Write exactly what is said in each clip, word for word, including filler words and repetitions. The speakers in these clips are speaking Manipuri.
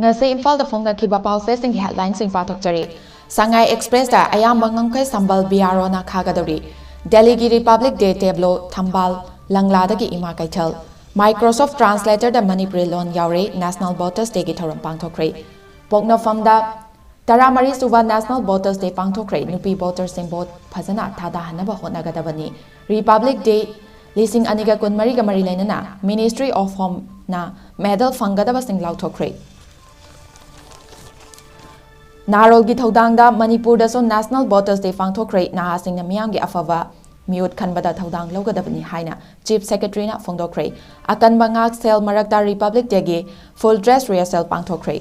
ꯉꯁꯤ ꯏꯝꯐꯥꯜꯗ ꯐꯣꯡꯅꯈꯤꯕ ꯄꯥꯎꯆꯦꯁꯤꯡꯒꯤ ꯍꯦꯗꯂꯥꯏꯟꯁꯤꯡ ꯄꯥꯊꯣꯛꯆꯔꯤ꯫ ꯁꯉꯥꯏ ꯑꯦꯛꯁꯄ꯭ꯔꯦꯁꯇ ꯑꯌꯥꯝꯕ ꯉꯝꯈꯩ ꯁꯝꯕꯜ ꯕꯤ ꯑꯥꯔ ꯑꯣꯅ ꯈꯥꯒꯗꯧꯔꯤ꯫ ꯗꯦꯜꯂꯤꯒꯤ ꯔꯤꯄꯕ꯭ꯂꯤꯛ ꯗꯦ ꯇꯦꯕ꯭ꯂꯣ ꯊꯝꯕꯥꯜ ꯂꯪꯂꯥꯗꯒꯤ ꯏꯃꯥ ꯀꯩꯊꯦꯜ꯫ ꯃꯥꯏꯀ꯭ꯔꯣꯁꯣꯐ ꯇ꯭ꯔꯥꯟꯁꯂꯦꯇꯔꯗ ꯃꯅꯤꯄꯨꯔꯤ ꯂꯣꯟ ꯌꯥꯎꯔꯦ꯫ ꯅꯦꯁꯅꯦꯜ ꯚꯣꯇꯔꯁ ꯗꯦꯒꯤ ꯊꯧꯔꯝ ꯄꯥꯡꯊꯣꯛꯈ꯭ꯔꯦ꯫ ꯄꯣꯛꯅꯐꯝꯗ ꯇꯔꯥꯃꯔꯤ ꯁꯨꯕ ꯅꯦꯁꯅꯦꯜ ꯚꯣꯇꯔꯁ ꯗꯦ ꯄꯥꯡꯊꯣꯛꯈ꯭ꯔꯦ꯫ ꯅꯨꯄꯤ ꯚꯣꯇꯔꯁꯤꯡ ꯚꯣꯠ ꯐꯖꯅ ꯊꯥꯗꯍꯟꯅꯕ ꯍꯣꯠꯅꯒꯗꯕꯅꯤ꯫ ꯔꯤꯄꯕ꯭ꯂꯤꯛ ꯗꯦ ꯂꯤꯁꯤꯡ ꯑꯅꯤꯒ ꯀꯨꯟꯃꯔꯤꯒ ꯃꯔꯤ ꯂꯩꯅꯅ ꯃꯤꯅꯤꯁꯇ꯭ꯔꯤ ꯑꯣꯐ ꯍꯣꯝꯅ ꯃꯦꯗꯜ ꯐꯪꯒꯗꯕꯁꯤꯡ ꯂꯥꯎꯊꯣꯛꯈ꯭ꯔꯦ꯫ ꯅꯍꯥꯔꯣꯜꯒꯤ ꯊꯧꯗꯥꯡꯗ ꯃꯅꯤꯄꯨꯔꯗꯁꯨ ꯅꯦꯁꯅꯦꯜ ꯚꯣꯇꯔꯁ ꯗꯦ ꯄꯥꯡꯊꯣꯛꯈ꯭ꯔꯦ꯫ ꯅꯍꯥꯁꯤꯡꯅ ꯃꯤꯌꯥꯝꯒꯤ ꯑꯐꯕ ꯃꯤꯍꯨꯠ ꯈꯟꯕꯗ ꯊꯧꯗꯥꯡ ꯂꯧꯒꯗꯕꯅꯤ ꯍꯥꯏꯅ ꯆꯤꯐ ꯁꯦꯀ꯭ꯔꯦꯇꯔꯤꯅ ꯐꯣꯡꯗꯣꯛꯈ꯭ꯔꯦ꯫ ꯑꯀꯟꯕ ꯉꯥꯛꯁꯦꯜ ꯃꯔꯛꯇ ꯔꯤꯄꯕ꯭ꯂꯤꯛ ꯗꯦꯒꯤ ꯐꯨꯜ ꯗ꯭ꯔꯦꯁ ꯔꯤꯍꯔꯁꯦꯜ ꯄꯥꯡꯊꯣꯛꯈ꯭ꯔꯦ꯫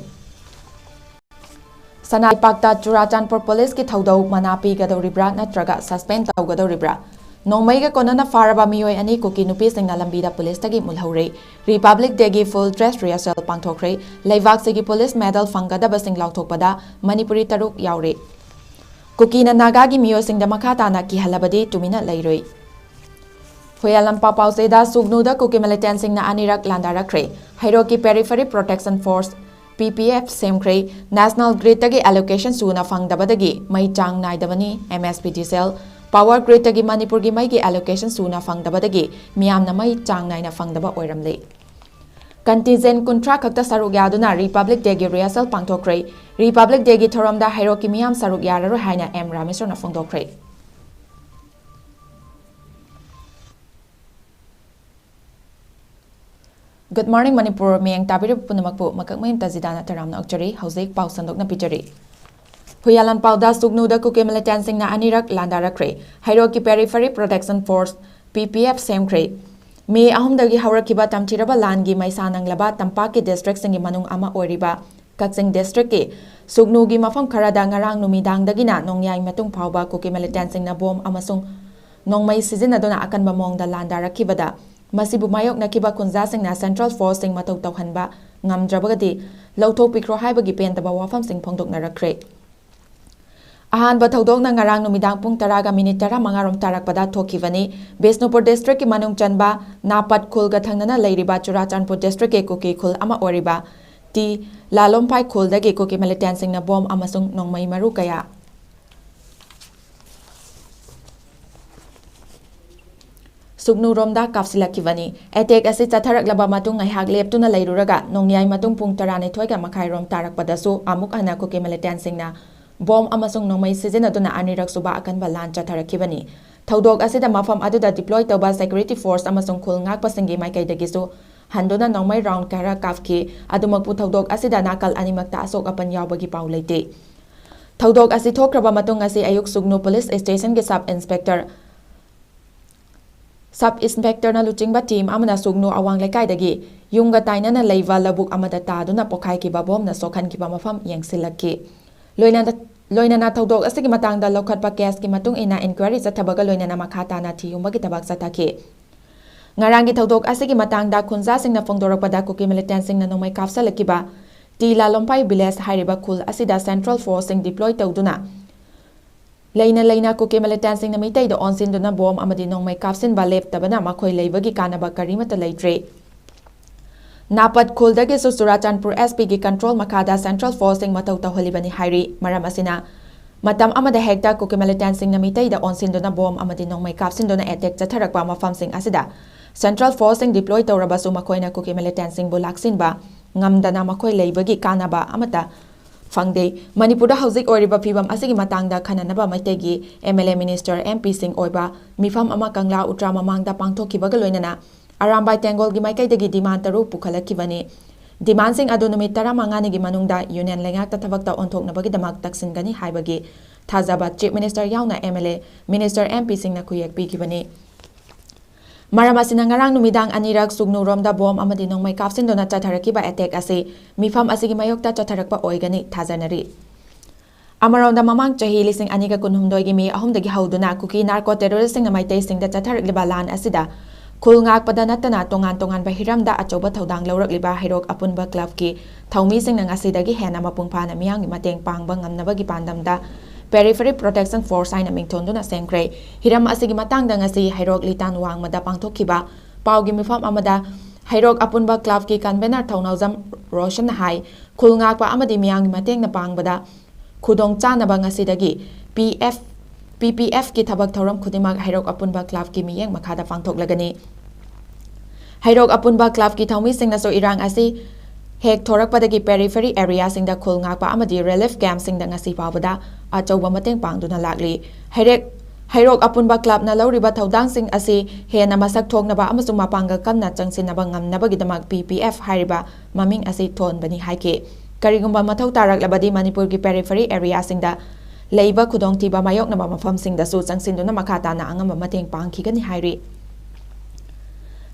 ꯁꯅꯥ ꯂꯩꯄꯥꯛꯇ ꯆꯨꯔꯥꯆꯥꯟꯄꯨꯔ ꯄꯨꯂꯤꯁꯀꯤ ꯊꯧꯗꯧ ꯃꯅꯥ ꯄꯤꯒꯗꯧꯔꯤꯕ꯭ꯔꯥ ꯅꯠꯇ꯭ꯔꯒ ꯁꯁꯄꯦꯟ ꯇꯧꯒꯗꯧꯔꯤꯕ꯭ꯔꯥ? ꯅꯣꯡꯃꯩꯒ ꯀꯣꯟꯅꯅ ꯐꯥꯔꯕ ꯃꯤꯑꯣꯏ ꯑꯅꯤ ꯀꯨꯀꯤ ꯅꯨꯄꯤꯁꯤꯡꯅ ꯂꯝꯕꯤꯗ ꯄꯨꯂꯤꯁꯇꯒꯤ ꯃꯨꯜꯍꯧꯔꯦ꯫ ꯔꯤꯄꯕ꯭ꯂꯤꯛ ꯗꯦꯒꯤ ꯐꯨꯜ ꯗ꯭ꯔꯦꯁ ꯔꯤꯍꯔꯁꯦꯜ ꯄꯥꯡꯊꯣꯛꯈ꯭ꯔꯦ꯫ ꯂꯩꯕꯥꯛꯁꯤꯒꯤ ꯄꯨꯂꯤꯁ ꯃꯦꯗꯜ ꯐꯪꯒꯗꯕꯁꯤꯡ ꯂꯥꯎꯊꯣꯛꯄꯗ ꯃꯅꯤꯄꯨꯔꯤ ꯇꯔꯨꯛ ꯌꯥꯎꯔꯦ꯫ ꯀꯨꯀꯤꯅ ꯅꯥꯒꯥꯒꯤ ꯃꯤꯑꯣꯏꯁꯤꯡꯗ ꯃꯈꯥ ꯇꯥꯅ ꯀꯤꯍꯜꯂꯕꯗꯤ ꯇꯨꯃꯤꯟꯅ ꯂꯩꯔꯣꯏ꯫ ꯍꯨꯌꯥꯂꯝꯄꯥ ꯄꯥꯎꯆꯦꯗ ꯁꯨꯒꯅꯨꯗ ꯀꯨꯀꯤ ꯃꯤꯂꯤꯇꯦꯟꯁꯤꯡꯅ ꯑꯅꯤꯔꯛ ꯂꯥꯟꯗꯥꯔꯛꯈ꯭ꯔꯦ꯫ ꯍꯩꯔꯣꯛꯀꯤ ꯄꯦꯔꯤꯐꯔꯤ ꯄ꯭ꯔꯣꯇꯦꯛꯁꯟ ꯐꯣꯔꯁ, ꯄꯤ ꯄꯤ ꯑꯦꯐ, ꯁꯦꯝꯈ꯭ꯔꯦ꯫ ꯅꯦꯁꯅꯦꯜ ꯒ꯭ꯔꯤꯗꯇꯒꯤ ꯑꯦꯂꯣꯀꯦꯁꯟ ꯁꯨꯅ ꯐꯪꯗꯕꯗꯒꯤ ꯃꯩ ꯆꯥꯡ ꯅꯥꯏꯗꯕꯅꯤ꯫ ꯑꯦꯝ ꯑꯦꯁ ꯄꯤ ꯗꯤ ꯁꯦꯜ, ꯄꯥꯋꯔ ꯒ꯭ꯔꯤꯗꯇꯒꯤ ꯃꯅꯤꯄꯨꯔꯒꯤ ꯃꯩꯒꯤ ꯑꯦꯂꯣꯀꯦꯁꯟ ꯁꯨꯅ ꯐꯪꯗꯕꯗꯒꯤ ꯃꯤꯌꯥꯝꯅ ꯃꯩ ꯆꯥꯡ ꯅꯥꯏꯅ ꯐꯪꯗꯕ ꯑꯣꯏꯔꯝꯂꯦ꯫ ꯀꯟꯇꯤꯟꯖꯦꯟ ꯀꯨꯟꯊ꯭ꯔꯥ ꯈꯛꯇ ꯁꯔꯨꯛ ꯌꯥꯗꯨꯅ ꯔꯤꯄꯕ꯭ꯂꯤꯛ ꯗꯦꯒꯤ ꯔꯤꯍꯔꯁꯦꯜ ꯄꯥꯡꯊꯣꯛꯈ꯭ꯔꯦ꯫ ꯔꯤꯄꯕ꯭ꯂꯤꯛ ꯗꯦꯒꯤ ꯊꯧꯔꯝꯗ ꯍꯩꯔꯣꯛꯀꯤ ꯃꯤꯌꯥꯝ ꯁꯔꯨꯛ ꯌꯥꯔꯔꯣꯏ ꯍꯥꯏꯅ ꯑꯦꯝ ꯔꯥꯃꯦꯁ꯭ꯋꯔꯅ ꯐꯣꯡꯗꯣꯛꯈ꯭ꯔꯦ꯫ ꯒꯨꯗ ꯃꯣꯔꯅꯤꯡ ꯃꯅꯤꯄꯨꯔ, ꯃꯌꯦꯡ ꯇꯥꯕꯤꯔꯤꯕ ꯄꯨꯝꯅꯃꯛꯄꯨ ꯃꯀꯛꯃꯌꯨꯝ ꯇꯖꯤꯗꯥꯅ ꯇꯔꯥꯝꯅ ꯑꯣꯛꯆꯔꯤ꯫ ꯍꯧꯖꯤꯛ ꯄꯥꯎ ꯁꯟꯗꯣꯛꯅ ꯄꯤꯖꯔꯤ꯫ ꯍꯨꯌꯥꯂꯥꯟꯄꯥꯎꯗ ꯁꯨꯒꯅꯨꯗ ꯀꯨꯀꯤ ꯃꯤꯂꯤꯇꯦꯟꯁꯤꯡꯅ ꯑꯅꯤꯔꯛ ꯂꯥꯟꯗꯥꯔꯛꯈ꯭ꯔꯦ꯫ ꯍꯩꯔꯣꯛꯀꯤ ꯄꯦꯔꯤꯐꯔꯤ ꯄ꯭ꯔꯣꯇꯦꯛꯁꯟ ꯐꯣꯔꯁ, ꯄꯤ ꯄꯤ ꯑꯦꯐ, ꯁꯦꯝꯈ꯭ꯔꯦ꯫ ꯃꯦ ꯑꯍꯨꯝꯗꯒꯤ ꯍꯧꯔꯛꯈꯤꯕ ꯇꯝꯊꯤꯔꯕ ꯂꯥꯟꯒꯤ ꯃꯩꯁꯥ ꯅꯪꯂꯕ ꯇꯝꯄꯥꯛꯀꯤ ꯗꯤꯁꯇ꯭ꯔꯤꯛꯁꯤꯡꯒꯤ ꯃꯅꯨꯡ ꯑꯃ ꯑꯣꯏꯔꯤꯕ ꯀꯛꯆꯤꯡ ꯗꯤꯁꯇ꯭ꯔꯤꯛꯀꯤ ꯁꯨꯒꯅꯨꯒꯤ ꯃꯐꯝ ꯈꯔꯗ ꯉꯔꯥꯡ ꯅꯨꯃꯤꯗꯥꯡꯗꯒꯤꯅ ꯅꯣꯡꯌꯥꯏ ꯃꯇꯨꯡ ꯐꯥꯎꯕ ꯀꯨꯀꯤ ꯃꯤꯂꯤꯇꯦꯟꯁꯤꯡꯅ ꯕꯣꯝ ꯑꯃꯁꯨꯡ ꯅꯣꯡꯃꯩ ꯁꯤꯖꯤꯟꯅꯗꯨꯅ ꯑꯀꯟꯕ ꯃꯑꯣꯡꯗ ꯂꯥꯟꯗꯥꯔꯛꯈꯤꯕꯗ, ꯃꯁꯤꯕꯨ ꯃꯥꯌꯣꯛꯅꯈꯤꯕ ꯈꯨꯟꯖꯥꯁꯤꯡꯅ ꯁꯦꯟꯇ꯭ꯔꯦꯜ ꯐꯣꯔꯁꯁꯤꯡ ꯃꯊꯧ ꯇꯧꯍꯟꯕ ꯉꯝꯗ꯭ꯔꯕꯒꯗꯤ ꯂꯧꯊꯣꯛꯄꯤꯈ꯭ꯔꯣ ꯍꯥꯏꯕꯒꯤ ꯄꯦꯟꯗꯕ ꯋꯥꯐꯝꯁꯤꯡ ꯐꯣꯡꯗꯣꯛꯅꯔꯛꯈ꯭ꯔꯦ꯫ ꯑꯍꯥꯟꯕ ꯊꯧꯗꯣꯛꯅ ꯉꯔꯥꯡ ꯅꯨꯃꯤꯗꯥꯡ ꯄꯨꯡ ꯇꯔꯥꯒ ꯃꯤꯅꯤꯠ ꯇꯔꯥꯃꯉꯥ ꯔꯣꯝ ꯇꯥꯔꯛꯄꯗ ꯊꯣꯛꯈꯤꯕꯅꯤ꯫ ꯕꯤꯁꯅꯨꯄꯨꯔ ꯗꯤꯁꯇ꯭ꯔꯤꯛꯀꯤ ꯃꯅꯨꯡ ꯆꯟꯕ ꯅꯥꯄꯠ ꯈꯨꯜꯒ ꯊꯪꯅꯅ ꯂꯩꯔꯤꯕ ꯆꯨꯔꯥꯆꯥꯟꯄꯨꯔ ꯗꯤꯁꯇ꯭ꯔꯤꯛꯀꯤ ꯀꯨꯀꯤ ꯈꯨꯜ ꯑꯃ ꯑꯣꯏꯔꯤꯕ ꯇꯤ ꯂꯥꯂꯣꯝꯐꯥꯏ ꯈꯨꯜꯗꯒꯤ ꯀꯨꯀꯤ ꯃꯤꯂꯤꯇꯦꯟꯁꯤꯡꯅ ꯕꯣꯝ ꯑꯃꯁꯨꯡ ꯅꯣꯡꯃꯩ ꯃꯔꯨ ꯀꯌꯥ ꯁꯨꯒꯅꯨꯔꯣꯝꯗ ꯀꯥꯞꯁꯤꯜꯂꯛꯈꯤꯕꯅꯤ꯫ ꯑꯦꯇꯦꯛ ꯑꯁꯤ ꯆꯠꯊꯔꯛꯂꯕ ꯃꯇꯨꯡ ꯉꯥꯏꯍꯥꯛ ꯂꯦꯞꯇꯨꯅ ꯂꯩꯔꯨꯔꯒ ꯅꯣꯡꯌꯥꯏ ꯃꯇꯨꯡ ꯄꯨꯡ ꯇꯔꯥꯅꯤꯊꯣꯏꯒ ꯃꯈꯥꯏꯔꯣꯝ ꯇꯥꯔꯛꯄꯗꯁꯨ ꯑꯃꯨꯛ ꯍꯟꯅ ꯀꯨꯀꯤ ꯃꯤꯂꯤꯇꯦꯟꯁꯤꯡꯅ ꯕꯣꯝ ꯑꯃꯁꯨꯡ ꯅꯣꯡꯃꯩ ꯁꯤꯖꯤꯟꯅꯗꯨꯅ ꯑꯅꯤꯔꯛ ꯁꯨꯕ ꯑꯀꯟꯕ ꯂꯥꯟ ꯆꯠꯊꯔꯛꯈꯤꯕꯅꯤ꯫ ꯊꯧꯗꯣꯛ ꯑꯁꯤꯗ ꯃꯐꯝ ꯑꯗꯨꯗ deploy ꯇꯧꯕ security force ꯑꯃꯁꯨꯡ ꯈꯨꯜ ꯉꯥꯛꯄꯁꯤꯡꯒꯤ ꯃꯥꯏꯀꯩꯗꯒꯤꯁꯨ ꯍꯟꯗꯨꯅ ꯅꯣꯡꯃꯩ round ꯈꯔ ꯀꯥꯞꯈꯤ꯫ ꯑꯗꯨꯃꯛꯄꯨ ꯊꯧꯗꯣꯛ ꯑꯁꯤꯗ ꯅꯥꯀꯜ ꯑꯅꯤꯃꯛꯇ ꯑꯁꯣꯛ ꯑꯄꯟ ꯌꯥꯎꯕꯒꯤ ꯄꯥꯎ ꯂꯩꯇꯦ꯫ ꯊꯧꯗꯣꯛ ꯑꯁꯤ ꯊꯣꯛꯈ꯭ꯔꯕ ꯃꯇꯨꯡ ꯉꯁꯤ ꯑꯌꯨꯛ ꯁꯨꯒꯅꯨ police station ꯒꯤ sub inspector, sub inspector ꯅ ꯂꯨꯆꯤꯡꯕ team ꯑꯃꯅ ꯁꯨꯒꯅꯨ ꯑꯋꯥꯡ ꯂꯩꯀꯥꯏꯗꯒꯤ ꯌꯨꯝꯒ ꯇꯥꯏꯅꯅ ꯂꯩꯕ ꯂꯧꯕꯨꯛ ꯑꯃꯗ ꯇꯥꯗꯨꯅ ꯄꯣꯈꯥꯏꯈꯤꯕ ꯕꯣꯝꯅ ꯁꯣꯛꯍꯟꯈꯤꯕ ꯃꯐꯝ ꯌꯦꯡꯁꯤꯜꯂꯛꯈꯤ꯫ ꯂꯣꯏꯅꯅ, ꯂꯣꯏꯅꯅ ꯊꯧꯗꯣꯛ ꯑꯁꯤꯒꯤ ꯃꯇꯥꯡꯗ ꯂꯧꯈꯠꯄ case ꯀꯤ ꯃꯇꯨꯡ ꯏꯟꯅ inquiry ꯆꯠꯊꯕꯒ ꯂꯣꯏꯅꯅ ꯃꯈꯥ ꯇꯥꯅ ꯊꯤꯍꯨꯝꯕꯒꯤ ꯊꯕꯛ ꯆꯠꯊꯈꯤ꯫ ꯉꯔꯥꯡꯒꯤ ꯊꯧꯗꯣꯛ ꯑꯁꯤꯒꯤ ꯃꯇꯥꯡꯗ ꯈꯨꯟꯖꯥꯁꯤꯡꯅ ꯐꯣꯡꯗꯣꯔꯛꯄꯗ ꯀꯨꯀꯤ ꯃꯤꯂꯤꯇꯦꯟꯁꯤꯡꯅ ꯅꯣꯡꯃꯩ ꯀꯥꯞꯁꯤꯜꯂꯛꯈꯤꯕ ꯇꯤ ꯂꯥꯂꯣꯝꯐꯥꯏ village ꯍꯥꯏꯔꯤꯕ ꯈꯨꯜ ꯑꯁꯤꯗ central force ꯁꯤꯡ deploy ꯇꯧꯗꯨꯅ ꯂꯩꯅ ꯂꯩꯅ ꯀꯨꯀꯤ ꯃꯤꯂꯤꯇꯦꯟꯁꯤꯡꯅ ꯃꯤꯇꯩꯗ ꯑꯣꯟꯁꯤꯟꯗꯨꯅ ꯕꯣꯝ ꯑꯃꯗꯤ ꯅꯣꯡꯃꯩ ꯀꯥꯞꯁꯤꯟꯕ ꯂꯦꯞꯇꯕꯅ ꯃꯈꯣꯏ ꯂꯩꯕꯒꯤ ꯀꯥꯟꯅꯕ ꯀꯔꯤꯃꯠꯇ ꯂꯩꯇ꯭ꯔꯦ꯫ ꯅꯥꯄꯠ ꯈꯨꯜꯗꯒꯤꯁꯨ ꯆꯨꯔꯥꯆꯥꯟꯄꯨꯔ S P ꯒꯤ control ꯃꯈꯥꯗ central force ꯁꯤꯡ ꯃꯊꯧ ꯇꯧꯍꯜꯂꯤꯕꯅꯤ ꯍꯥꯏꯔꯤ꯫ ꯃꯔꯝ ꯑꯁꯤꯅ ꯃꯇꯝ ꯑꯃꯗ ꯍꯦꯛꯇ ꯀꯨꯀꯤ ꯃꯤꯂꯤꯇꯦꯟꯁꯤꯡꯅ ꯃꯤꯇꯩꯗ ꯑꯣꯟꯁꯤꯟꯗꯨꯅ ꯕꯣꯝ ꯑꯃꯗꯤ ꯅꯣꯡꯃꯩ ꯀꯥꯞꯁꯤꯟꯗꯨꯅ attack ꯆꯠꯊꯔꯛꯄ ꯃꯐꯝꯁꯤꯡ ꯑꯁꯤꯗ central force ꯁꯤꯡ deploy ꯇꯧꯔꯕꯁꯨ ꯃꯈꯣꯏꯅ ꯀꯨꯀꯤ ꯃꯤꯂꯤꯇꯦꯟꯁꯤꯡꯕꯨ ꯂꯥꯛꯁꯤꯟꯕ ꯉꯝꯗꯅ ꯃꯈꯣꯏ ꯂꯩꯕꯒꯤ ꯀꯥꯟꯅꯕ ꯑꯃꯠꯇ ꯐꯪꯗꯦ꯫ ꯃꯅꯤꯄꯨꯔꯗ ꯍꯧꯖꯤꯛ ꯑꯣꯏꯔꯤꯕ ꯐꯤꯕꯝ ꯑꯁꯤꯒꯤ ꯃꯇꯥꯡꯗ ꯈꯟꯅꯅꯕ ꯃꯩꯇꯩꯒꯤ M L A, minister, M P ꯁꯤꯡ ꯑꯣꯏꯕ ꯃꯤꯐꯝ ꯑꯃ ꯀꯪꯂꯥ ꯎꯇ꯭ꯔꯥ ꯃꯃꯥꯡꯗ ꯄꯥꯡꯊꯣꯛꯈꯤꯕꯒ ꯂꯣꯏꯅꯅ ꯑꯔꯥꯝꯕꯥꯏ ꯇꯦꯡꯒꯣꯜꯒꯤ ꯃꯥꯏꯀꯩꯗꯒꯤ demand ꯇꯔꯨꯛ ꯄꯨꯈꯠꯂꯛꯈꯤꯕꯅꯤ꯫ Demand ꯁꯤꯡ ꯑꯗꯨ ꯅꯨꯃꯤꯠ ꯇꯔꯥꯃꯉꯥꯅꯤꯒꯤ ꯃꯅꯨꯡꯗ union ꯂꯩꯉꯥꯛꯇ ꯊꯕꯛꯇ ꯑꯣꯟꯊꯣꯛꯅꯕꯒꯤꯗꯃꯛ ꯇꯛꯁꯤꯟꯒꯅꯤ ꯍꯥꯏꯕꯒꯤ ꯊꯥꯖꯕ Chief Minister ꯌꯥꯎꯅ M L A, minister, M P ꯁꯤꯡꯅ ꯈꯨꯌꯦꯛ ꯄꯤꯈꯤꯕꯅꯤ꯫ ꯃꯔꯝ ꯑꯁꯤꯅ ꯉꯔꯥꯡ ꯅꯨꯃꯤꯗꯥꯡ ꯑꯅꯤꯔꯛ ꯁꯨꯒꯅꯨꯔꯣꯝꯗ ꯕꯣꯝ ꯑꯃꯗꯤ ꯅꯣꯡꯃꯩ ꯀꯥꯞꯁꯤꯟꯗꯨꯅ ꯆꯠꯊꯔꯛꯈꯤꯕ attack ꯑꯁꯤ ꯃꯤꯐꯝ ꯑꯁꯤꯒꯤ ꯃꯥꯌꯣꯛꯇ ꯆꯠꯊꯔꯛꯄ ꯑꯣꯏꯒꯅꯤ ꯊꯥꯖꯅꯔꯤ꯫ ꯑꯃꯔꯣꯝꯗ, ꯃꯃꯥꯡ ꯆꯍꯤ ꯂꯤꯁꯤꯡ ꯑꯅꯤꯒ ꯀꯨꯟꯍꯨꯝꯗꯣꯏꯒꯤ May ꯑꯍꯨꯝꯗꯒꯤ ꯍꯧꯗꯨꯅ ꯀꯨꯀꯤ narco terrorist ꯁꯤꯡꯅ ꯃꯩꯇꯩꯁꯤꯡꯗ ꯆꯠꯊꯔꯛꯂꯤꯕ ꯂꯥꯟ ꯑꯁꯤꯗ ꯈꯨꯜ ꯉꯥꯛꯄꯗ ꯅꯠꯇꯅ ꯇꯣꯉꯥꯟ ꯇꯣꯉꯥꯟꯕ ꯍꯤꯔꯝꯗ ꯑꯆꯧꯕ ꯊꯧꯗꯥꯡ ꯂꯧꯔꯛꯂꯤꯕ ꯍꯩꯔꯣꯛ ꯑꯄꯨꯟꯕ club ꯀꯤ ꯊꯧꯃꯤꯁꯤꯡꯅ ꯉꯁꯤꯗꯒꯤ ꯍꯦꯟꯅ ꯃꯄꯨꯡ ꯐꯥꯅ ꯃꯤꯌꯥꯝꯒꯤ ꯃꯇꯦꯡ ꯄꯥꯡꯕ ꯉꯝꯅꯕꯒꯤ ꯄꯥꯟꯗꯝꯗ Periphery Protection Force ꯍꯥꯏꯅ ꯃꯤꯡꯊꯣꯟꯗꯨꯅ ꯁꯦꯝꯈ꯭ꯔꯦ꯫ ꯍꯤꯔꯝ ꯑꯁꯤꯒꯤ ꯃꯇꯥꯡꯗ ꯉꯁꯤ ꯍꯩꯔꯣꯛ ꯂꯤꯇꯥꯟ ꯋꯥꯡꯃꯗ ꯄꯥꯡꯊꯣꯛꯈꯤꯕ ꯄꯥꯎꯒꯤ ꯃꯤꯐꯝ ꯑꯃꯗ ꯍꯩꯔꯣꯛ ꯑꯄꯨꯟꯕ club ꯀꯤ convener ꯊꯧꯅꯥꯎꯖꯝ ꯔꯣꯁꯟꯅ ꯍꯥꯏ, ꯈꯨꯜ ꯉꯥꯛꯄ ꯑꯃꯗꯤ ꯃꯤꯌꯥꯝꯒꯤ ꯃꯇꯦꯡꯅ ꯄꯥꯡꯕꯗ ꯈꯨꯗꯣꯡ ꯆꯥꯅꯕ ꯉꯁꯤꯗꯒꯤ ꯄꯤ ꯑꯦꯐ, ꯄꯤ ꯄꯤ ꯑꯦꯐꯀꯤ ꯊꯕꯛ ꯊꯧꯔꯝ ꯈꯨꯗꯤꯡꯃꯛ ꯍꯩꯔꯣꯛ ꯑꯄꯨꯟꯕ ꯀ꯭ꯂꯕꯀꯤ ꯃꯤꯠꯌꯦꯡ ꯃꯈꯥꯗ ꯄꯥꯡꯊꯣꯛꯂꯒꯅꯤ꯫ ꯍꯩꯔꯣꯛ ꯑꯄꯨꯟꯕ ꯀ꯭ꯂꯕꯀꯤ ꯊꯧꯃꯤꯁꯤꯡꯅꯁꯨ ꯏꯔꯥꯡ ꯑꯁꯤ ꯍꯦꯛ ꯊꯣꯔꯛꯄꯗꯒꯤ ꯄꯦꯔꯤꯐꯦꯔꯤ ꯑꯦꯔꯤꯌꯥꯁꯤꯡꯗ ꯈꯨꯜ ꯉꯥꯛꯄ ꯑꯃꯗꯤ ꯔꯤꯂꯤꯐ ꯀꯦꯝꯞꯁꯤꯡꯗ ꯉꯁꯤ ꯐꯥꯎꯕꯗ ꯑꯆꯧꯕ ꯃꯇꯦꯡ ꯄꯥꯡꯗꯨꯅ ꯂꯥꯛꯂꯤ꯫ ꯍꯩꯔꯦꯛ-, ꯍꯩꯔꯣꯛ ꯑꯄꯨꯟꯕ ꯀ꯭ꯂꯕꯅ ꯂꯧꯔꯤꯕ ꯊꯧꯗꯥꯡꯁꯤꯡ ꯑꯁꯤ ꯍꯦꯟꯅ ꯃꯁꯛ ꯊꯣꯛꯅꯕ ꯑꯃꯁꯨꯡ ꯃꯄꯥꯡꯒꯜ ꯀꯟꯅ ꯆꯪꯁꯤꯟꯅꯕ ꯉꯝꯅꯕꯒꯤꯗꯃꯛ ꯄꯤ ꯄꯤ ꯑꯦꯐ ꯍꯥꯏꯔꯤꯕ ꯃꯃꯤꯡ ꯑꯁꯤ ꯊꯣꯟꯕꯅꯤ ꯍꯥꯏꯈꯤ꯫ ꯀꯔꯤꯒꯨꯝꯕ ꯃꯊꯧ ꯇꯥꯔꯛꯂꯕꯗꯤ ꯃꯅꯤꯄꯨꯔꯒꯤ ꯄꯦꯔꯤꯐꯦꯔꯤ ꯑꯦꯔꯤꯌꯥꯁꯤꯡꯗ ꯂꯩꯕ ꯈꯨꯗꯣꯡꯊꯤꯕ ꯃꯥꯌꯣꯛꯅꯕ ꯃꯐꯝꯁꯤꯡꯗꯁꯨ ꯆꯪꯁꯤꯟꯗꯨꯅ ꯃꯈꯥ ꯇꯥꯅ ꯑꯉꯝꯕ ꯃꯇꯦꯡ ꯄꯥꯡꯈꯤꯒꯅꯤ ꯍꯥꯏꯔꯤ꯫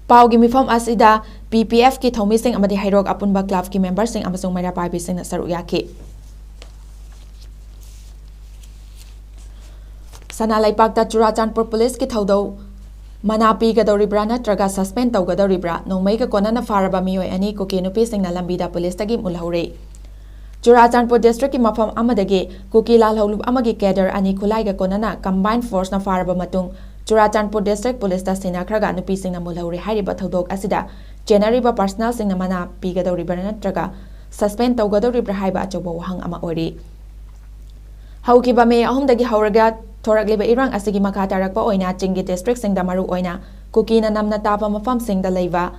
ꯄꯥꯎꯒꯤ ꯃꯤꯐꯝ ꯑꯁꯤꯗ ꯄꯤ ꯄꯤ ꯑꯦꯐꯀꯤ ꯊꯧꯃꯤꯁꯤꯡ ꯑꯃꯗꯤ ꯍꯩꯔꯣꯛ ꯑꯄꯨꯟꯕ ꯀ꯭ꯂꯕꯀꯤ ꯃꯦꯝꯕꯔꯁꯤꯡ ꯑꯃꯁꯨꯡ ꯃꯩꯔꯥ ꯄꯥꯏꯕꯤꯁꯤꯡꯅ ꯁꯔꯨꯛ ꯌꯥꯈꯤ꯫ ꯁꯅꯥ ꯂꯩꯄꯥꯛꯇ ꯆꯨꯔꯥꯆꯥꯟꯄꯨꯔ ꯄꯨꯂꯤꯁꯀꯤ ꯊꯧꯗꯧ ꯃꯅꯥ ꯄꯤꯒꯗꯧꯔꯤꯕ꯭ꯔꯥ ꯅꯠꯇ꯭ꯔꯒ ꯁꯁꯄꯦꯟ ꯇꯧꯒꯗꯧꯔꯤꯕ꯭ꯔꯥ? ꯅꯣꯡꯃꯩꯒ ꯀꯣꯟꯅꯅ ꯐꯥꯔꯕ ꯃꯤꯑꯣꯏ ꯑꯅꯤ ꯀꯨꯀꯤ ꯅꯨꯄꯤꯁꯤꯡꯅ ꯂꯝꯕꯤꯗ ꯄꯨꯂꯤꯁꯇꯒꯤ ꯃꯨꯜꯍꯧꯔꯦ꯫ ꯆꯨꯔꯥꯆꯥꯟꯄꯨꯔ ꯗꯤꯁꯇ꯭ꯔꯤꯛꯀꯤ ꯃꯐꯝ ꯑꯃꯗꯒꯤ ꯀꯨꯀꯤ ꯂꯥꯜꯍꯧꯂꯨꯞ ꯑꯃꯒꯤ ꯀꯦꯗꯔ ꯑꯅꯤ ꯈꯨꯠꯂꯥꯏꯒ ꯀꯣꯟꯅꯅ ꯀꯝꯕꯥꯏꯟ ꯐꯣꯔꯁꯅ ꯐꯥꯔꯕ ꯃꯇꯨꯡ, ꯆꯨꯔꯥꯆꯥꯟꯄꯨꯔ ꯗꯤꯁꯇ꯭ꯔꯤꯛ ꯄꯨꯂꯤꯁꯇ ꯁꯤꯟꯅꯈ꯭ꯔꯒ ꯅꯨꯄꯤꯁꯤꯡꯅ ꯃꯨꯜꯍꯧꯔꯦ꯫ ꯍꯥꯏꯔꯤꯕ ꯊꯧꯗꯣꯛ ꯑꯁꯤꯗ ꯆꯦꯟꯅꯔꯤꯕ ꯄꯥꯔꯁꯅꯦꯜꯁꯤꯡꯅ ꯃꯅꯥ ꯄꯤꯒꯗꯧꯔꯤꯕ꯭ꯔꯥ ꯅꯠꯇ꯭ꯔꯒ ꯁꯁꯄꯦꯟ ꯇꯧꯒꯗꯧꯔꯤꯕ꯭ꯔꯥ ꯍꯥꯏꯕ ꯑꯆꯧꯕ ꯋꯥꯍꯪ ꯑꯃ ꯑꯣꯏꯔꯤ꯫ ꯍꯧꯈꯤꯕ ꯃꯦ ꯑꯍꯨꯝꯗꯒꯤ ꯍꯧꯔꯒ ꯊꯣꯔꯛꯂꯤꯕ ꯏꯔꯥꯡ ꯑꯁꯤꯒꯤ ꯃꯈꯥ ꯇꯥꯔꯛꯄ ꯑꯣꯏꯅ ꯆꯤꯡꯒꯤ ꯗꯤꯁꯇ꯭ꯔꯤꯛꯁꯤꯡꯗ, ꯃꯔꯨ ꯑꯣꯏꯅ ꯀꯨꯀꯤꯅ ꯅꯝꯅ ꯇꯥꯕ ꯃꯐꯝꯁꯤꯡꯗ ꯂꯩꯕ